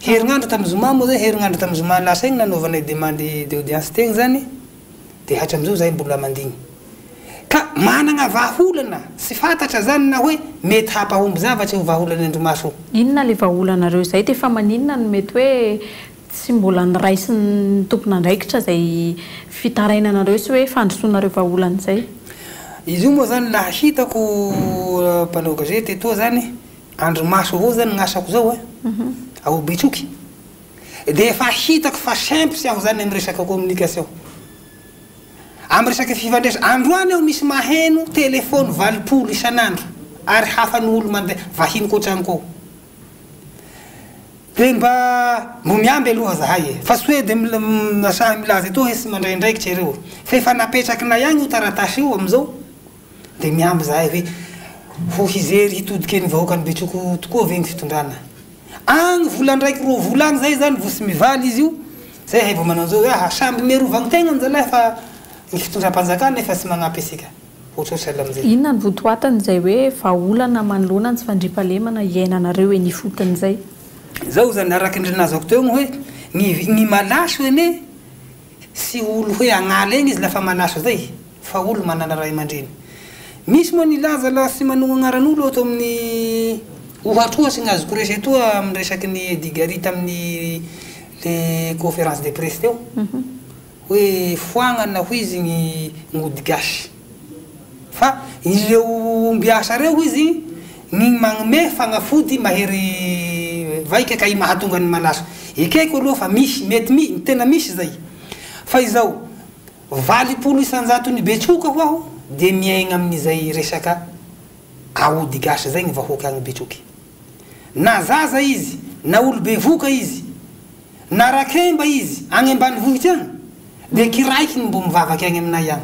Herinandro tamin'ny zoma moa zay, herinandro tamin'ny zoma lasa igny nanaovanay demande d'audience tegny zany de hatramizao zahay mbola mandigny. Ka managna vahaolana tsy fantatra zany na hoe mety hampahomby zavatra io vahaolana andromaso io. Inona le vahaolanareo zay de fa maninona no mety hoe tsy mbola niraisin'ny tompon'andraikitra zay fitarainanareo sy hoe fandrosoanareo vahaolana zay? Izy io moa zany laha hitako mpanao gazety etoa zany andromaso avao zany gn'asako zao e ao Betroky de efa hitako fa sempotsy aho zany amy resaka communication. Amy resaky fifandraisa androany aho misy maheno telefony 80 isan'andro ary hafa ny olo mandeha vahiny koa tranoko ao. De mba mbo miamby aloha zahay e fa tsy hoe de sahy milaza etoa hoe tsy mandray andraikitry ereo fa efa napetrakinay agny io taratasy io amizao de miamby zahay hoe ho hijery hitodiky ny vahoakan'ny Betroky tokoa ve ny fitondrana. Agny volan-draiky roa vola agny zay zany vo tsy mivaly izy io zay hay vao manao an'izao hoe aha samby miarovagny tegnany zalahy fa ny fitondram-panjakana efa tsy magnampy asika. Ohatrohatry sahala amizay. Inona ny votoatiny izay hoe vahaolana manoloana ny tsy fandriampahalemana iainanareo eny ifotony izay? Zao zany araky ny nazako teo hoe ny ny malaso ene sy olo hoe agnala egny izy lafa malaso zay fa olo manana ray aman-dreny. Misy moa nilaza laha tsy manogno agnaran'olo ato amin'ny ohatrohatry ny azoko resy etoa amin'ny resaky ny Edigari tamin'ny le conférence de presse teo hoe foagnana hoy izy ny ody gasy fa ireo ombiasa reo hoy izy ny magnome fagnafody mahery vaika ka i mahatonga ny malaso. Ekeko aloha fa misy mety mi tena misy zay fa izao 80% ny Betroka ho aho de miaigna amin'izay resaka aody gasy zay ny vahoaka agny Betroky. Na zaza izy, na olo bevoka izy, na rakemba izy agny ambanivohitsy agny de kiraiky ny mbo mivavaky agny aminay agny.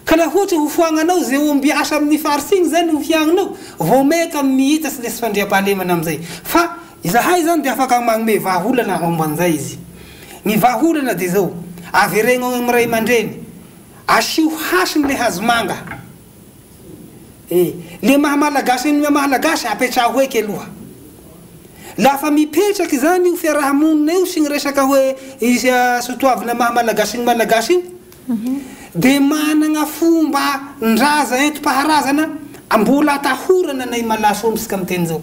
Ka laha ohatry ho foagnanao zay ombiasa amin'ny faritsy igny zany ho hiagninao vao meka mihitatsy le tsy fandriampahalemana amizay. Fa izahay zany de afaka magnome vahaolana momba an'izay izy. Ny vahaolana de zao, averegno agny amin'ny ray aman-dreny, asio hasiny le hazomanga. E, le maha malagasy ny maha malagasy apetraho eky aloha. Lafa mipetraky zany io fiarahamonina io sy ny resaka hoe izy sotoavina maha malagasy ny malagasy io de managna fomba ndraza entim-paharazana mbola atahorana nay malaso misika miteny zao.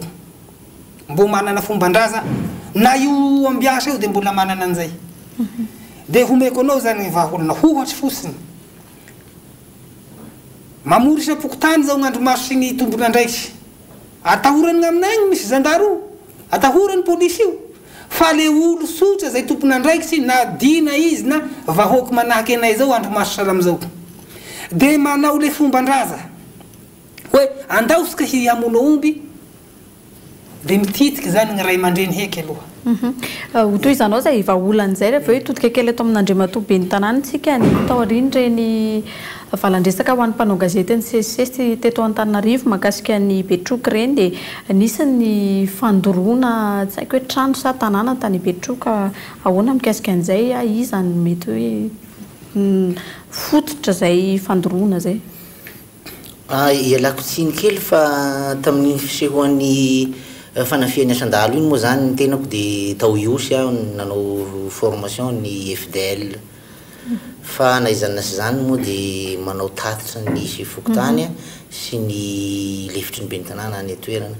Mbo manana fomban-draza na io ambiasa io de mbola manana an'izay. De homeko anao zany ny vahaolana ohatry fotsiny. Mamory isam-pokontany zao gn'andromaso sy ny tombon'andraikitry. Atahorany aminay agny misy zandary io, atahorany polisy io. Fa le olo sotra zay tompon'andraikitry na dina izy na vahoaky manahaky anay zao andro maso sahala amizao de manao le fomban-draza hoe andao tsika hi hamono aomby de mititiky zany gny ray aman-dreny heky aloha. Ho tohizanao izay vahaolana izay rehefa hoe hitodika kely eto amin'Andriamatoa Ben'ny Tanàna isika ny taorian'ireny valan-dresaka ho an'ny mpanao gazety nisesisesy teto Antananarivo mahakasika ny Betroka ireny dia nisy ny fandoroana tsy haiko hoe trano sa tanàna tany Betroka ahoana mikasika an'izay iza no mety hoe fototra izay fandoroana izay? Ialako tsiny kely fa tamin'iny fisehoan'ny fanafihan'ny asan-dahalo iny moa izany ny tenako dia tao Ihosy aho nanao formation ny FDL. Fa na izany na tsy izany moa dia manao tatitra ny sefo fokontany sy ny lefitry ny ben'ny tanàna any an-toerana.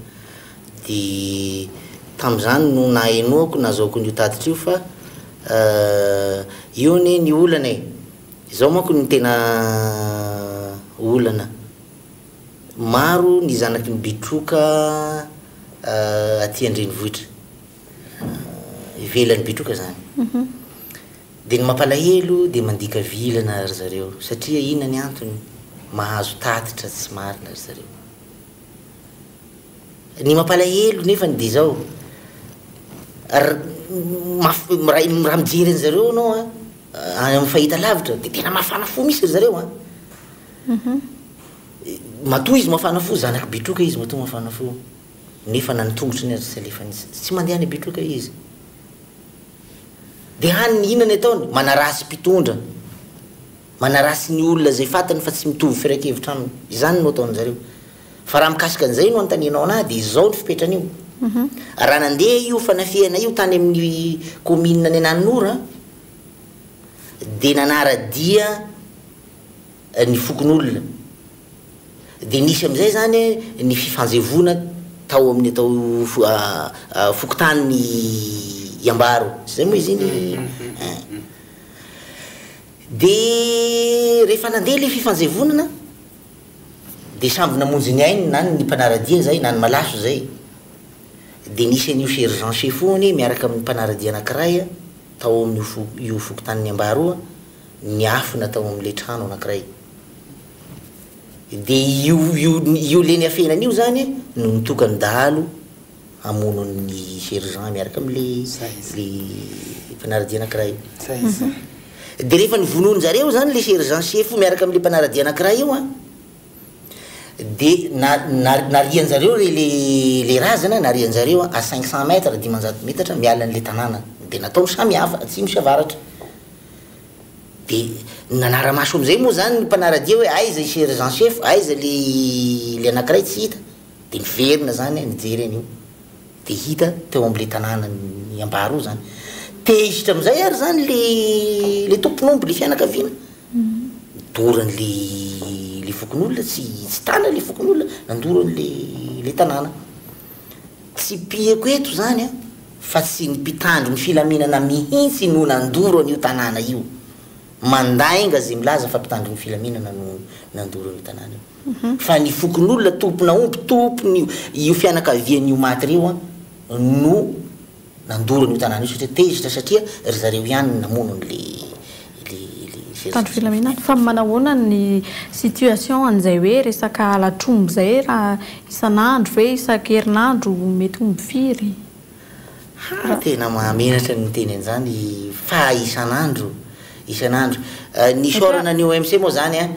Dia tamin'izany no nahenoako, nahazoako an'io tatitra io fa io anie ny olana e! Izao manko no tena olana, maro ny zanaky ny Betroka aty an-drenivohitra, ivelan'ny Betroka zany. Dia ny mampalahelo dia mandika vilana ry zareo satria inona ny antony? Mahazo tatitra tsy marina ry zareo. Ny mampalahelo nefany dia izao, r maf raha mijery an'zareo ianao an, any amin'ny fahita lavitra dia tena mafana fo mihitsy ry zareo an! Matoa izy mafana fo, zanak'i Betroka izy matoa mafana fo, nefa na ny tongotriny aza tsy alefany, tsy mandeha any Betroka izy. Dia hany ny inona ny ataony? Manarasy mpitondra, manarasy ny olona izay fantany fa tsy mitovy firai-kevitra aminy. Izany no ataon-jareo. Fa raha mikasika an'izay no anontanianao anah dia izao ny fipetran'io. Raha nandeha io fanafihana io tany amin'ny kaominina any Ananora dia nanara-dia ny fokonolona. Dia nisy amin'izay izany ny fifanjevoana tao amin'ny atao fokontanin'i Iambaro. Tsy izay moa izy iny? Dia rehefa nandeha ilay fifanjevonana Dia samby namonjy ny ainy na ny mpanara-dia izay na ny malaso izay. Dia nisy an'io sergent chef io anie miaraka amin'ny mpanara-dia anankiray tao amin'io fo io fokontanin'i Ambaro io niafina tao amin'ilay trano anankiray. Dia io io io le niafenany io izany no nitokan'ny dahalo hamono an'i sergent miaraka amin'le le mpanara-dia anankiray. Dia rehefa novonoin-jareo izany le sergent chef miaraka amin'le mpanara-dia anankiray io an, dia na- na- narian-jareo le le le razana, narian-jareo à 500 mètres, 500 metatra miala an'le tanàna, dia nataony samy hafa, atsimo sy avaratra. Dia nanara-maso amin'izay moa izany ny mpanara-dia hoe aiza i sergent chef, aiza le le anankiray tsy hita. Dia niverina izany aho nijery an'io. Dia hita teo amin'ilay tanànan'i Ambaro izany. Tezitra amin'izay ary izany ilay ilay tompon'omby, ilay fianakaviana. Nidoro an'ilay ilay fokonolona, tsy tsy tana ilay fokonolona, nandoro an'ilay ilay tanàna. Tsipihiko eto izany an, fa tsy ny mpitandro ny filaminana mihitsy no nandoro an'io tanàna io. Mandainga izay milaza fa mpitandro ny filaminana no nandoro an'io tanàna io. Fa ny fokonolona tompona omby tompony io fianakavian'io maty ireo an no nandoro an'io tanàna io satria tezitra satria ry zareo ihany no namono an'le le le Mpitandro filaminana. Fa manahoana ny situation an'izay hoe resaka halatr'omby izay raha isan'andro ve isan-kerinandro mety omby firy? Ha, tena mahamenatra ny miteny an'izany fa isan'andro, isan'andro. Ny isaorana ny OMC moa izany an,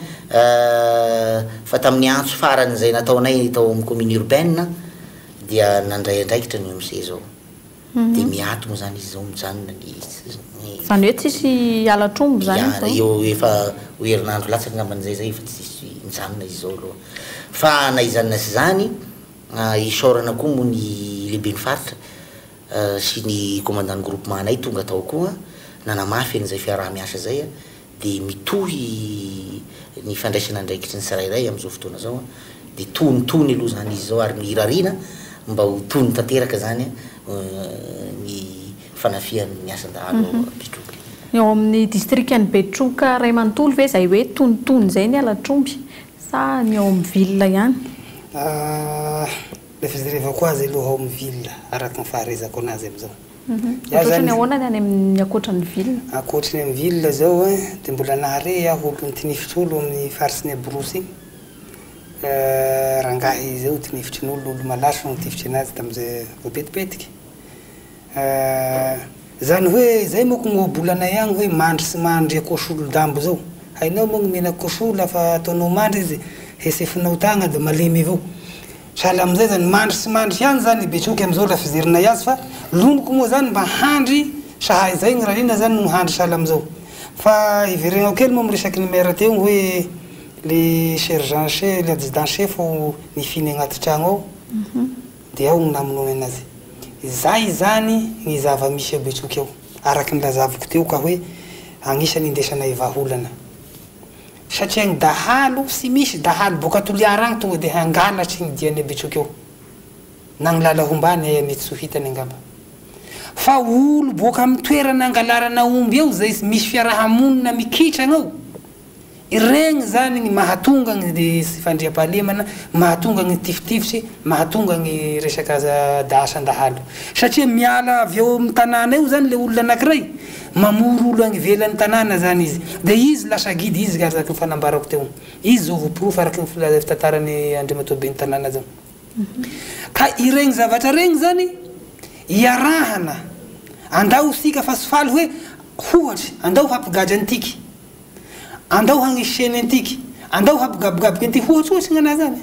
fa tamin'ny antso farany izay nataonay tao amin'ny commune urbaine dia nandray andraikitra ny OMC izao. Dia miato moa izany izy izao, mijanona ny. Izany hoe tsisy halatr'omby izany izao? Ya, eo efa ho herinandro latsaka angambany izay izay efa tsisy, mijanona izy izao aloha. Fa na izany na tsy izany, Isaorana koa moa ny lehiben'ny faritra sy ny commandant groupement anay tonga tao koa nanamafy an'izay fiaraha-miasa izay dia mitohy ny fandraisana andraikitry ny tsirairay amin'izao fotoana izao dia tonitony aloha izany izy izao ary ny irariana mba ho tony tanteraka izany ny fanafihan'ny asan-dahalo ao Betroka. Ny ao amin'ny distrikan'i Betroka iray manontolo ve izay hoe tonitony izay ny halatr'omby Sa ny ao amin'ny ville ihany? Ahh, le fijerevako azy aloha ao amin'ny ville araka ny fahaizako anazy amin'izao. Ohatrohatry ny ahoana ny any amin'ny ankoatra ny ville? Ankoatry ny amin'ny ville zao an, dia mbola nahare aho olo nitinifitry olo amin'ny faritry ny Aborosy iny, rangahy zao tinifitrin'olo, olo malaso no nitifitry anazy tamin'izay voapetipetiky. Zany hoe zay moko ny ohabolanay agny hoe mandry sy mandry akosolon-dambo zao. Hainao moa ny menaky koso lafa ataonao mandry izy hesefinao tagna de malemy avao. Sahala amizay zany mandry sy mandry ihany zany i Betroky amizao la fijerinay azy fa loniko moa zany mba handry saha izay gny rarina zany no handry sahala amizao. Fa hiveregnako kely moa am resaky ny maire teo hoe le sergent chef le adjudant chef nifiny agnaty tragno ao. Dia ao no namonoany anazy. Izay izany ny zava-misy ao Betsoky ao, araka ny lazaviko teo ka hoe agnisan'ny indesanay vahaolana. Satria ny dahalo, tsy misy dahalo boaka Toliara agny tonga dia hangalatry ny diany a Betsoky ao. Na ny lala hombany aia mety tsy ho hitany angamba. Fa olo boaka amin'ny toerana angalarana omby ao izay misy fiaraha-monina mikitragna ao, Iregny zany gny mahatonga gny tsy fandriampahalemana, mahatonga gny tifitifitsy, mahatonga gny resaka asan-dahalo. Satria miala avy eo amin'ny tanàna eo zany le olona anakiray, mamory olo agny ivelan'ny tanàna zany izy. De izy lasa guide, izy araka ny fanambarako teo. Izy zao voaporofo araka ny filaza fitantaran'i Andriamatoa Ben'ny tanàna zao. Ka iregny zavatra regny zany iarahana, andao isika fa tsy faly hoe ohatry andao hampigadra antiky. Andao hagnisy chaine antiky, andao hampigabogaboky antiky, ohatsohatsy gn'anahy zany.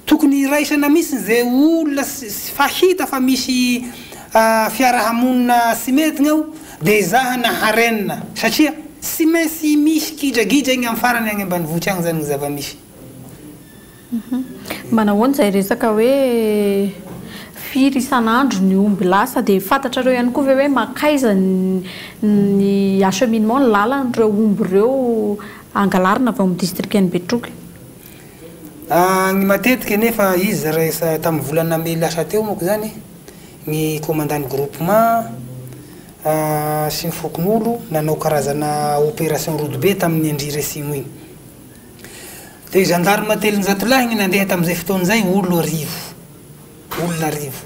Tokony hiraisana mihitsy ze olona fa hita fa misy fiarahamonina tsy mety gnao de ezahana harenina satria tsy maintsy misy gidragidra igny am farany agny ambanivohitra agny zany gny zava-misy. Manahoana izay resaka hoe firy isan'andro ny omby lasa dia fantatrareo ihany koa ve hoe mankaiza ny acheminement, ny lalan'ireo omby ireo angalarina avy ao amin'ny distrikan'i Betroka? Ny matetika anefa izy rehefa tamin'ny volana mey lasa teo manko izany ny commandant ny groupement sy ny fokonolona nanao karazana opération rodobe tamin'ny Andriry Atsimo iny. Dia gendarme 300 lahy ny nandeha tamin'izay fotoana izay, olo arivo. Olona arivo.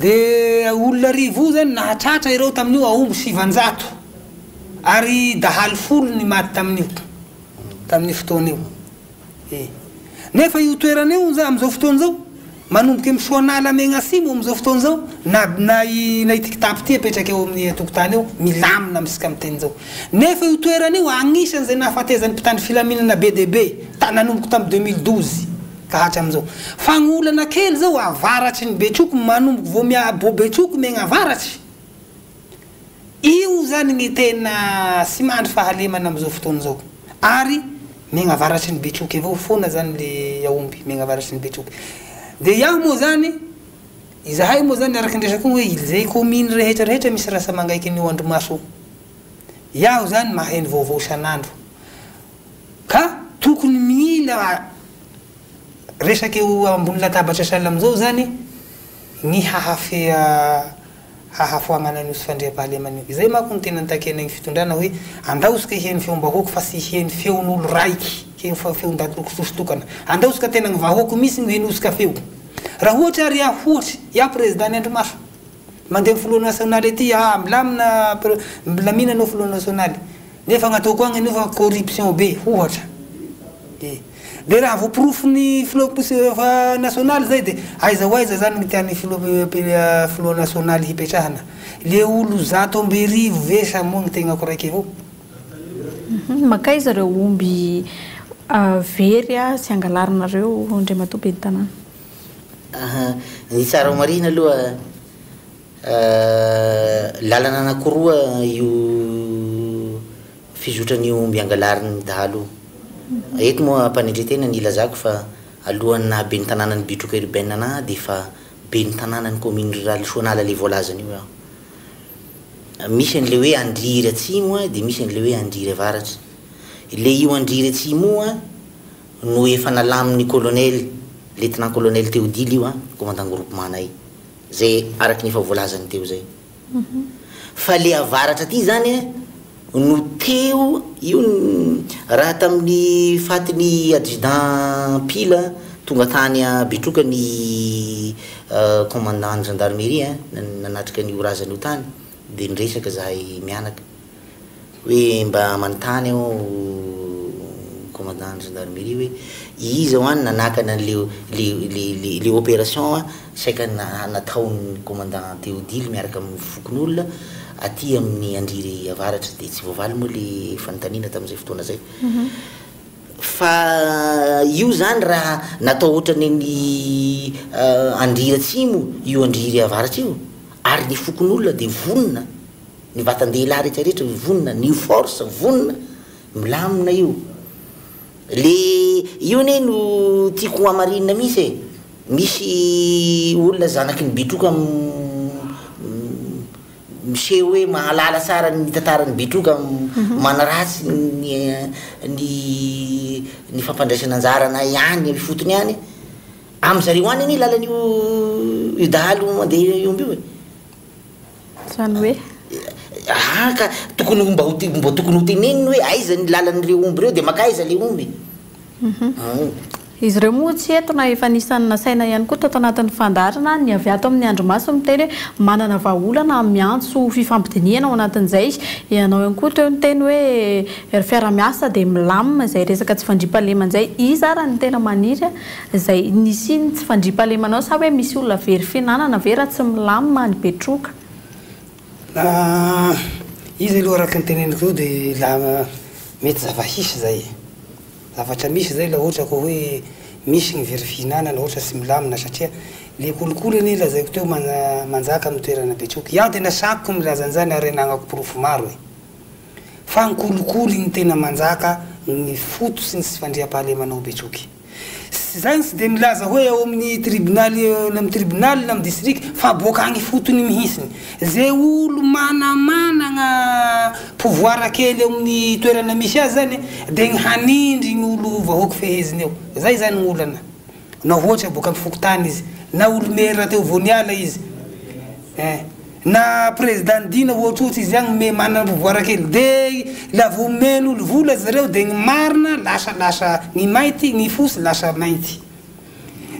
Dia olona arivo io zany nahatratra ireo tamin'io aomby 900. Ary dahalo folo ny maty tamin'io, tamin'io fotoana io. E. Nefa io toerana io amin'izao fotoana izao, manomboka eo amin'ny Soanala Megnasimo amin'izao fotoana izao, na na i na ity kitapo ity apetraka eo amin'ny tokotany eo, milamina amintsika miteny izao. Nefa io toerana io agnisan'izay nahafatezan'ny mpitandro filaminana be dia be, ta nanomboka tamin'ny 2012 ka hatramin'izao. Fa ny olana kely izao, avaratry ny Betroky, manomboka vao mia vao Betroky megna avaratry, Io zany ny tena tsy mandry fahalemana amizao fotoana izao ary megna avaratry ny Betroky avao foana zany le aomby megna avaratry ny Betroky de iaho moa zany izahay moa zany araky ny resako igny hoe izay commune rehetra rehetra misy rasa mangaiky an'io andrimaso io iaho zany maheno vaovao isan'andro ka tokony mila resaky eo ambony latabatra sahala amizao zany ny hahafeha hahafoagnana an'io tsy fandriampahalemana io. Izay manko no tena nitakianay ny fitondrana hoe andao isika hiheno feom-bahoaka fa tsy hiheno feon'olo raiky, hiheno feon-daty tokana. Andao isika tena ny vahoaka mihitsy no henotsika feo. Raha ohatra ary iaho ohatry, iaho président ny Andrimaso, mandeha amin'ny filoha nasionaly aty, ah milamina milamina anao filoha nasionaly, nefa gn'ataoko agny anio fa corruption be, ohatra. E. De raha voaporofon'ny filoha nasionaly zay de aiza ho aiza zany ny tian'ny filoha filoha nasionaly hipetrahana? Le olo 1100 ve sa moa ny tegnako raiky avao? Mankaiza ireo omby very sy angalarinareo Andriamatoa Ben'ny Tanàna? Ny tsara ho marihina aloha, lalana anankiroa io Fizotran'io omby angalarin'ny dahalo io. Eto moa ampanetren-tena ny ilazako fa alohan'ny naha ben'ny tanànan'i Betroka Urbaine anah dia efa ben'ny tanànan'ny commune rurale Soanala le voalazan'io aho. Misy an'le hoe Andriry Atsimo dia misy an'le hoe Andriry Avaratra. Le io Andriry Atsimo io an no efa nalamin'ny colonel, lieutenant colonel Théodile io an, commandant groupement nay. Zay araka ny efa voalazany teo zay. Fa le avaratra aty zany no teo io raha tamin'ny fatin'ny adjudant Pila tonga tany Betroka ny. commandant ny gendarmerie nanatrika an'io razana io tany dia niresaka zahay mianaka hoe mba manontany aho commandant ny gendarmerie hoe iza hoa no nanakana an'le le le le le opération saika nataon'ny commandant Théodile miaraka amin'ny fokonolona aty amin'ny Andriry Avaratra dia tsy voavaly moa le fanontaniana tamin'izay fotoana izay. Fa io zany raha natao ohatran'ny any Andriry Atsimo io Andriry Avaratra io ary ny fokonolona dia vonona, ny vatan-dehilahy rehetra rehetra vonona, ny force vonona, milamina io. Le io anie no tiako ho hamarinina mihitsy e! Misy olona zanaky ny Betroka miseho hoe mahalala tsara ny tantaran'ny Betroka, manaratsy ny ny ny fampandraisana anjara anay any ifotony any. Amin-dry zareo any anie lalan'io io dahalo mandeha io omby io e! Izany hoe? Aa ka tokony ho mba ho mba tokony ho teneniny hoe aiza ny lalan'ireo omby ireo dia mankaiza ilay omby. Izy ireo moa tsy eto na efa anisan'ny nasaina ihany koa tato anatin'ny fandaharana ny avy ato amin'ny Andrimaso miteny hoe manana vahaolana miantso fifampidinihana ao anatin'izay. Ianao ihany koa teo niteny hoe fiaraha-miasa dia milamina izay resaka tsy fandriampahalemana izay. Iza ary no tena maniry Izay nisian'ny tsy fandriampahalemana ao sa hoe misy olona very fihinanana ve raha tsy milamina any Betroka? Na izy aloha araka ny teneniko teo dia la mety zava-hisy izay e. Zavatra misy izay la ohatra ka hoe misy ny very fihinanana ohatra tsy milamina satria le kolikoly anie lazaiko teo manjaka amin'ny toerana Betroka. Iaho tena sahiko milaza an'izany ary anagnako porofo maro e. Fa ny kolikoly no tena manjaka ny fototsy ny tsy fandriampahalemana ao Betroky. Zany tsy dia milaza hoe ao amin'ny tribonaly na amin'ny tribonaly na amin'ny district fa boaka agny ifotony mihintsiny. Ze olo manamanagna pouvoir kely eo amin'ny toerana misy azy zany dia ny hanindry ny olo vahoaky feheziny eo. Zay zany ny olana. Na ohatry boaka amin'ny fokontany izy, na olo maire teo vao niala izy. Eh. Na président dina ohatrohatry izy agny me manana pouvoir kely de la vao omen'olo vola zareo de ny marina lasa lasa ny mainty ny fosy lasa mainty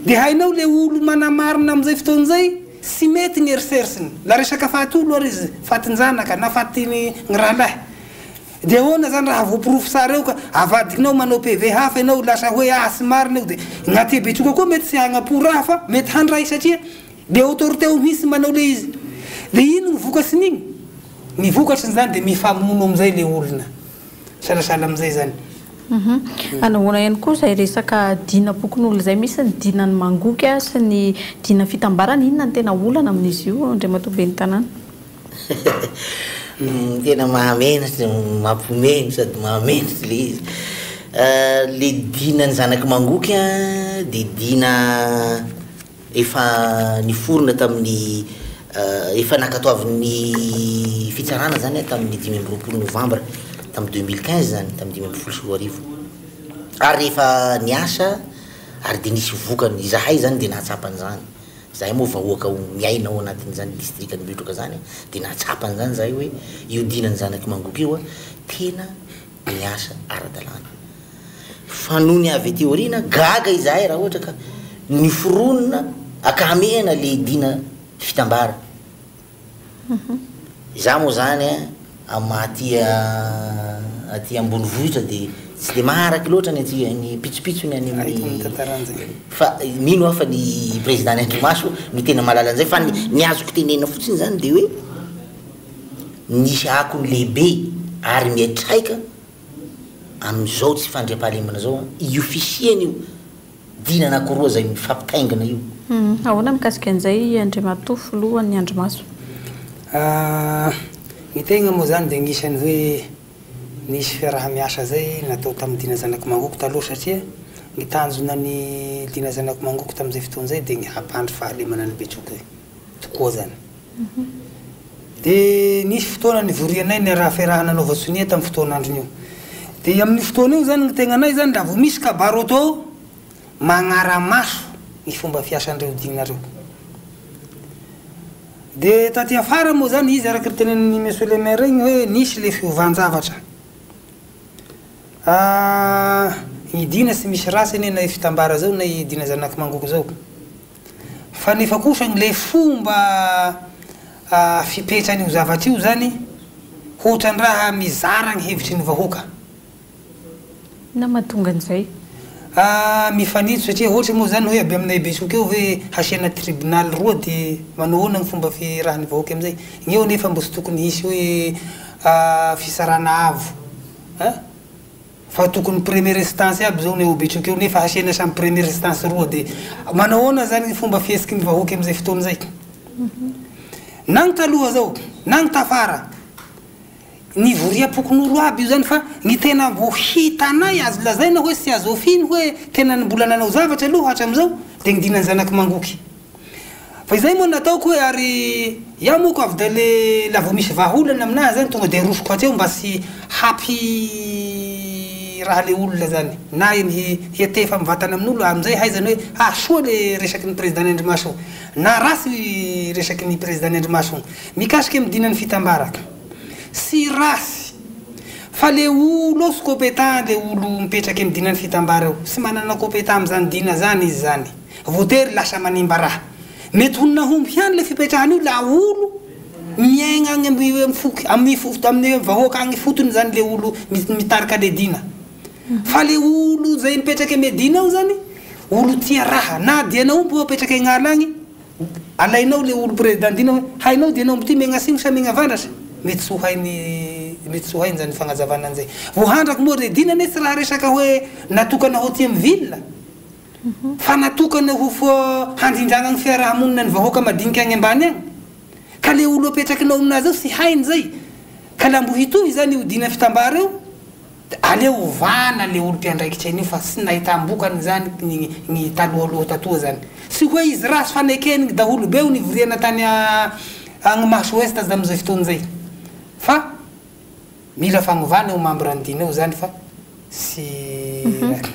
de hainao le olo manamarina amizay fotoana zay tsy mety ny eritreritsiny la resaka faty olo ary izy fatin-janaka na faty ny rahalahy de ahoana zany raha voaporofo tsara eo ka avadikinao manao PV hafa enao lasa hoe ah tsy marina io de ny aty Betroka koa mety tsy hagnapo raha fa mety handray satria Le autorité ao mihitsy manao le izy. De ino ny vokatrin'igny? Ny vokatriny zany de mifamono amizay le olona. Salasala amizay zany. Anahoana ihany koa izay resaka dinam-pokonolona izay, misy ny dinan'ny Mangoky sy ny dina fitambarana, inona no tena olana amin'izy io Andriamatoa Ben'ny Tanàna? Tena mahamenatra, mampiomehy no sady mahamenatra le izy. Le dinan'ny zanak'i Mangoky dia dina Efa niforona tamin'ny efa nankatoavin'ny fitsarana izany tamin'ny 25 novambra tamin'ny 2015 izany, tamin'ny 2015. Ary rehefa niasa ary dia nisy vokany, izahay izany dia nahatsapa an'izany. Izahay moa vahoaka miaina ao anatin'izany distrikan'i Betroka izany dia nahatsapa an'izany izahay hoe io dinan'ny zanak'i Mangoky io tena miasa ara-dalàna. Fa nony avy aty aoriana, gaga izahay raha ohatra ka niforonina ankahamehana le dina fitambara. Izaho moa zany amin'ny maha aty aty ambonivohitra dia tsy dia maharaky loatra ny aty ny pitsopitsony any amin'ny fa mino aho fa ny président ny andrimaso no tena mahalala an'izay fa ny ny azoko tenenina fotsiny zany dia hoe nisy akony lehibe ary miatraika amin'izao tsy fandriampahalemana izao io fisiany io dina anankiroa izay mifampitaingina io. Ahoana mikasika an'izay Andriamatoa Filohan'ny Andrimaso? Ny tegna moa zany dia agnisan'ny hoe nisy fiaraha-miasa zay natao tamin'ny Dina Zanak'i Mangoko taloha satria ny tanjona ny Dina Zanak'i Mangoko tamin'izay fotoana izay dia ny hampandry fahalemana an'i Betroka tokoa zany. Dia nisy fotoana nivorianay niaraha fiarahana nanaovan-tsonia tamin'ny fotoan'andron'io. Dia amin'io fotoana io zany ny tegnanay zany raha vao misy kabary auto magnara-maso ny fomba fiasan'ireo dina ireo. Dia taty afara moa zany izy araka ny tenenin'i Monsieur le maire igny hoe nisy le fiovan-javatra. Ah, ny dina tsy misy ratsy anie na i Fitambara zao na i Dina Zanak'i Mangoky zao. Fa nefa kosa ny le fomba fipetran'io zavatra io zany hoatran'ny raha mizara ny hevitry ny vahoaka. Inona mahatonga an'izay? Ah, mifanitsy satria hoatra moa zany hoe avy aminay Betroka eo ve hasiana tribonaly roa de manao ahoana ny fomba firahan'ny vahoaka amizay? Ny eo anefa mbo tsy tokony hisy hoe fitsarana avo a! Fa tokony première instance aby zao ny ao Betroka eo nefa hasiana samy première instance roa de manao ahoana zany ny fomba fihetsiky ny vahoaka amizay fotoana zay? Na ny taloha zao na ny tafara. Nivoriam-pokonolo aby io zany fa ny tena mbo hitanay azo lazaina hoe sy azo afiny hoe tena ny mbola nanao zavatra aloha hatramizao de ny dinan'ny zanak'i Mangoky. Fa izay moa nataoko hoe ary iaho moa ko avy de le la vao misy vahaolana aminahy zany tonga de arosoko hatreo mba tsy hampy raha le olona zany na eny hiatefa mivatana amin'olo amizay haizany hoe ah soa le resaky ny président ny Andrimaso na ratsy resaky ny président ny Andrimaso. Mikasika ny dinan'ny fitambaraka. Tsy ratsy. Fa le olo ao tsy compétent le olo mipetraka eny dinan'ny fitambara eo. Tsy manana compétent amzany dina zany izy zany. Voatery lasa manimba raha. Mety ho nahomby ihany le fipetrahana io la olo miaigna agny amin'ny foko amin'ny amin'ny vahoaka agny ifotony zany le olo mitarika le dina. Fa le olo zay mipetraka amy dina ao zany olo tia raha. Na dian'aomby io apetraka agn'ala agny. Alainao le olo président dina hoe hainao dia enao ty megnasimo sa megnavandratra? Mety tsy ho hainy mety tsy ho hainy zany fagnazavana anzay. Vohandrako moa re dina anie tsy raha resaka hoe natokana ho aty am ville fa natokana ho handrindragna ny fiarahamonina ny vahoaka madinika agny ambany agny. Ka le olo apetrakinao aminazy ao tsy hainy zay. Ka la mbo hitohy zany io dina fitambara io. Aleo ovana le olo mpiandraikitra an'io fa tsy nahitam-bokany zany ny ny talohaloha tatoa zany. Tsy hoe izy ratsy fa nekeny ny daholobe io nivoriana tany agny Maso Ouest tamizay fotoana zay. Fa mila fagnovana io membre ny dina io zany fa tsy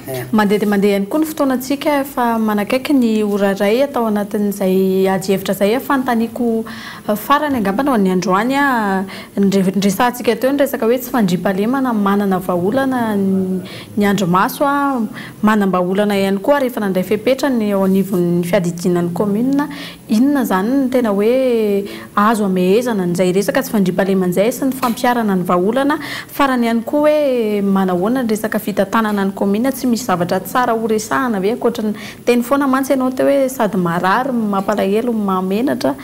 eh. Mandeha dia mandeha ihany koa ny fotoanantsika efa manakaiky ny ora iray atao anatin'izay adihevitra izay. Fanontaniako farany angamba ho an'ny androany, Niresahantsika teo ny resaka hoe tsy fandriampahalemana, manana vahaolana ny andrimaso, manam-bahaolana ihany koa ary efa nandray fepetra ny eo anivon'ny fiadidiana ny kaominina. Inona izany no tena hoe azo amehezana an'izay resaka tsy fandriampahalemana izay sy ny fampiharana ny vahaolana? Farany ihany koa hoe manahoana ny resaka fitantanana ny kaominina? Tsy misy zavatra tsara ho resahana ve ankoatry ny teny foana mantsy ianao teo hoe sady marary, mampalahelo, mahamenatra.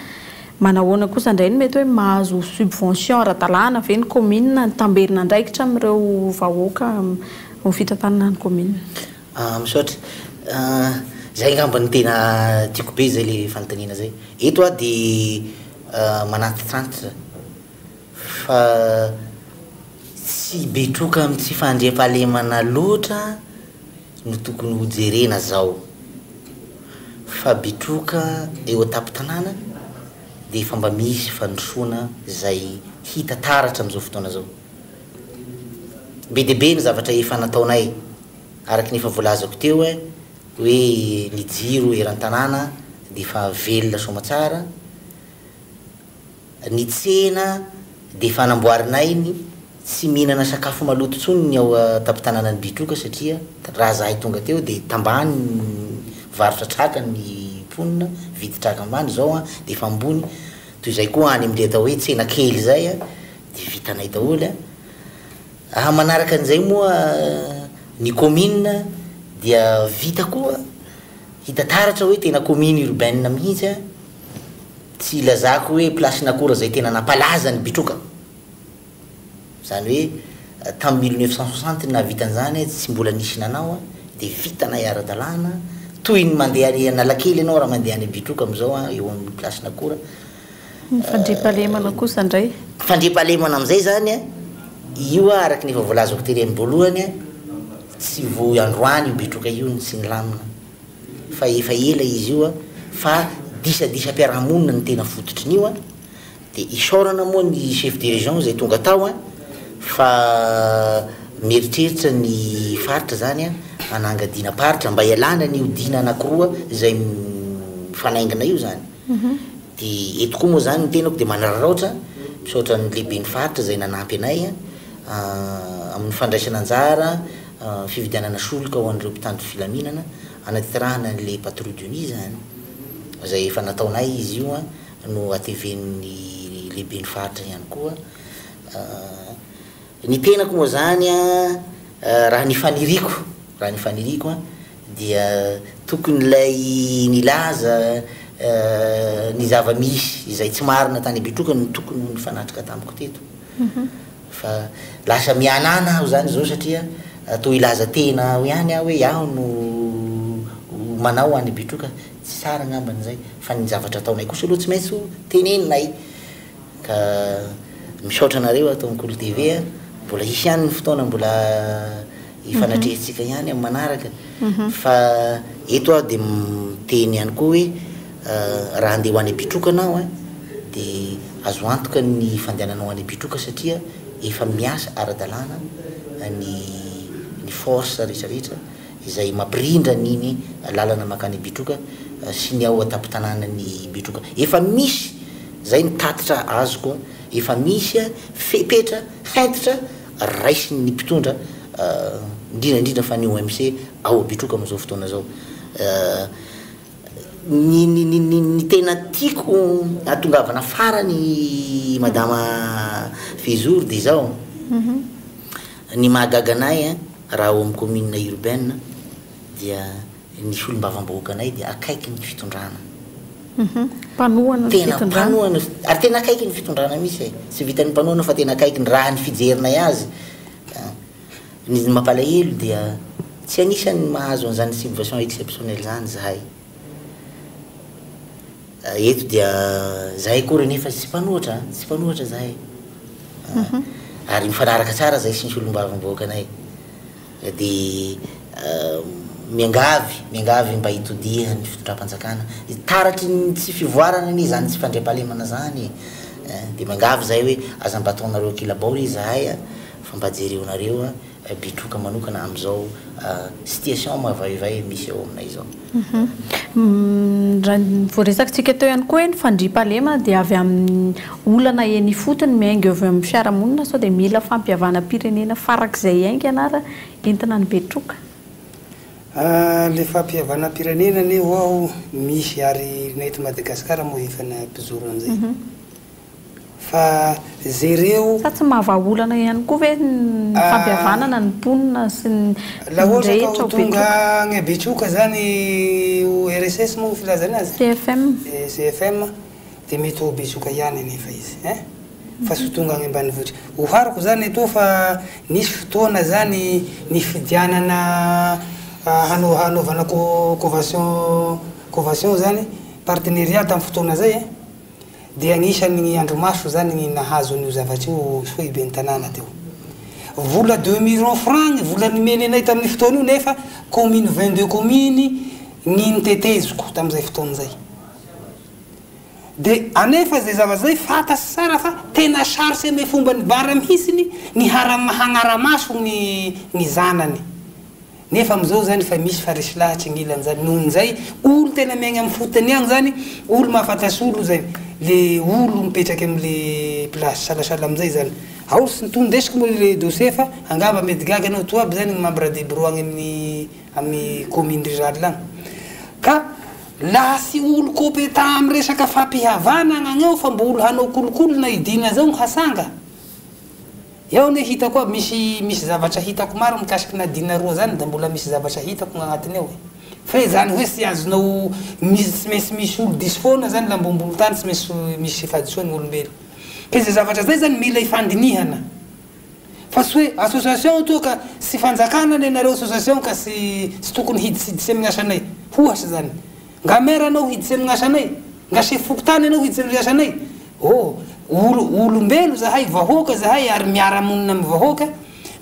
Manahoana kosa indray no mety hoe mahazo subvention ara-dalàna ve ny kaominina, ny tamberin'andraikitra amin'ireo vahoaka ho fitantanana ny kaominina? Misaotra. Izay angamba no tena tiako be izay le fanontaniana izay. Eto aho dia manantitrantitra fa tsy betroka amin'ny tsy fandriampahalemana loatra no tokony ho jerena zao fa betroka eo an-tampon-tanàna dia efa mba misy fandrosoana izay hita taratra amin'izao fotoana izao. Be dia be ny zavatra efa nataonay araka ny efa voalazako teo hoe ny jiro eran-tanàna dia efa velona soamatsara, Ny tsena dia efa namboarinay ny tsy mihinana sakafo maloto intsony ny ao an-tampon-tanànan'i Betroka satria raha zahay tonga teo dia tambany mivarotra traka ny mponina, mividy traka ambany, izao an dia efa ambony, toy izay koa any amin'ilay atao hoe tsena kely izay an dia vitanay daholo an. Raha manaraka an'izay moa ny commune dia vita koa, hita taratra hoe tena commune urbaine mihitsy an. Tsy ilazako hoe place Nakora izay tena nampalaza ny Betroka. Izany hoe tamin'ny 1960 no nahavita an'izany, tsy mbola nisy nanao, dia vitanay ara-dalàna, toy ny mandeha any Analakely ianao raha mandeha any Betroka amin'izao, eo amin'ny place Nakora. Ny fandriampahalemana kosa indray. Fandriampahalemana amin'izay izany, io araka ny efa voalazako tery am-boalohany, tsy vao androany io Betroka io no tsy nilamina. fa efa ela izy io an, fa disadisam-piarahamonina no tena fototrin'io an, dia isaorana moa ny chef de région izay tonga tao an, fa mieritreritra ny faritra izany an, hananga dinam-paritra mba hialana an'io dina anankiroa izay mifanaingina io izany, dia eto koa moa izany ny tenako dia manararaotra, misaotra ny lehiben'ny faritra izay nanampy anay an, amin'ny fandraisana anjara fividianana solika ho an'ireo mpitandro filaminana hanatanterahana an'ilay patrouille de nuit izany. izay efa nataonay izy io no hatevenin'ny lehiben'ny faritra ihany koa. Ny tenako moa izany raha ny faniriako, raha ny faniriako dia tokony ilay nilaza ny zava-misy izay tsy marina tany Betroka no tokony ho nifanatrika tamiko teto. Fa lasa mihanana aho izany izao satria toa hilaza tena aho ihany aho hoe iaho no manao any Betroka, tsy tsara angambany izay fa ny zavatra ataonay kosa aloha tsy maintsy ho teneninay. Ka misaotra anareo ato amin'ny Kolo TV a, mbola hisy ihany ny fotoana mbola hifanatrehantsika ihany amin'ny manaraka fa eto aho dia miteny ihany koa hoe raha handeha ho any Betroka anao a, dia azo antoka ny fandehananao any Betroka satria efa miasa ara-dalàna ny ny force rehetra rehetra izay mampirindra an'iny lalana mankany Betroka sy ny ao an-tampon-tanànan'i Betroka. Efa misy, izay ny tatitra azoko, efa misy fepetra hentitra raisin'ny mpitondra, indrindra indrindra fa ny OMC ao Betroka amin'izao fotoana izao. Ny ny ny ny ny tena tiako hahatongavana farany Madama Fehizoro dia izao, ny mahagaga anay raha ao amin'ny commune urbaine dia ny solombavambahoakanay dia akaiky ny fitondrana. Mpanohana ny Tena fitondrana. mpanohana ary tena akaiky ny fitondrana mihitsy e. Tsy vitan'ny mpanohana fa tena akaiky ny raha ny fijerinay azy. Ny mampalahelo dia tsy anisan'ny mahazo an'izany subvention exceptionnelle izany izahay. Eto dia izahay akory anefa tsy mpanohitra an, tsy mpanohitra izahay. Ary mifanaraka tsara izahay sy ny solombavambahoakanay. Dia miangavy, miangavy mba hitodihan'ny fitondram-panjakana. Taratry ny tsy fivoarana anie izany tsy fandriampahalemana izany e. Dia miangavy izahay hoe aza mba ataonareo ankilabao re izahay an. Fa mba jereonareo Betroka manokana amin'izao situation mavaivay misy ao aminay izao. Raha ny voaresakitsika teo ihany koa hoe ny fandriampahalemana dia avy amin'ny olana eny ifotony miainga eo avy amin'ny fiarahamonina sao dia mila fampihavanam-pirenena farak'izay haingana ary entina any Betroka. Ilay fampihavanam-pirenena anie ho'aho misy ary na eto Madagasikara moa efa nampijoro an'izay. Fa jereo. Sa tsy mahavaha olana ihany koa ve ny fampihavanana ny mponina sy ny Laha ohatra ka rehetra ho ao tonga Betroka? agny Betroka zany io RSS moa filazana azy? CFM. CFM, dia mety ho ao Betroka ihany anefa izy ein! Fa tsy ho tonga agny ambanivohitra. Ohariko zany etoa fa nisy fotoana zany nifidianana hanao hanaovana co convention convention zany partenariat tamin'ny fotoana zay ein! Dia anisan'ny ny andro-maso zany ny nahazo an'io zavatra io foiben'ny tanàna teo. Vola deux millions francs ny vola nomeny anay tamin'io fotoana io nefa commune 22 communes ny niteteziko tamin'izay fotoana izay. Dia anefa izay zavatra izay fantatro tsara fa tena sarotsy ame fomban'ny bara mihitsiny ny hagnara-maso ny ny zanany. Nefa amizao zany efa misy fa resy lahatry ny ilany zany nohony zay olo tena miaigna am fotony agny zany olo mahafantasy olo zay le olo mipetraky amle place salasala amizay zany ao sy to ndesiko moa le dossier fa angamba mety gaga anao to aby zany ny membre de bureau agny amin'ny amin'ny commune rurale agny ka laha sy olo compétent am resaka fampihavana agny eo fa mbo olo hanao kolikoly na idina zao hasanga Eo anie hitako aby misy misy zavatra hitako maro mikasiky Nadine roa zany da mbola misy zavatra hitako gn'agnatiny ao e. Fe zany hoe tsy azonao misy tsy maintsy misy olo diso foana zany lambom-bolo tany tsy maintsy misy fahadisoany olombelo. Ke ze zavatra zay zany mila ifandinihana. Fa tsy hoe association toa ka tsy fanjakana anie nareo association ka tsy tsy tokony hiditsiditsy amin'ny asanay. Ohatry zany. Nga maire anao hiditsy amin'ny asanay? Nga chef fokontany anao hiditsy amin'ny asanay? Oh, olo, olombelo zahay, vahoaka zahay ary miara monina amin'ny vahoaka,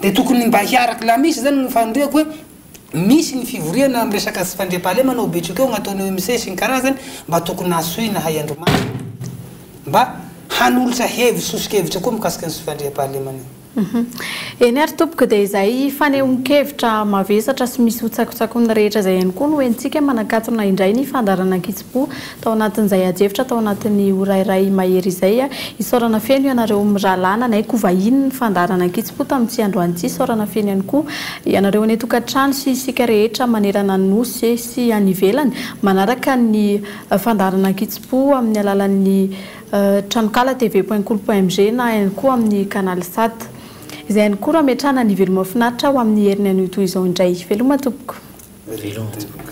dia tokony mba hiaraky la misy zany ny faniriako hoe misy ny fivoriana amin'ny resaka tsy fandriampahalemana ao Betroka eo gn'ataon'ny OMC sy ny karazany, mba tokony antsoina hay andro maro mba hanolotra hevitsy sosokevitra koa mikasika ny tsy fandriampahalemana io. Eny ary tompoko dia izay fanehoan-kevitra mavesatra sy misy hotsakotsakony rehetra izay ihany koa no henontsika manakatona indray ny fandaharana an-kitsim-po tao anatin'izay adihevitra tao anatin'ny ora iray mahery izay. Isaorana feno ianareo mirahalahy nanaiky ho vahiny ny fandaharana an-kitsim-po tamin'ity androany ity. Isaorana feno ihany koa ianareo any an-tokantrano sy isika rehetra manerana ny Nosy sy any ivelany manaraka ny fandaharana an-kitsim-po amin'ny alalan'ny tranonkala tv point kolo point mg na ihany koa amin'ny canal sat. Izay ihany koa no hametrahana ny veloma finaritra ho amin'ny heriny anio toy izao indray. Veloma tompoko. Veloma tompoko.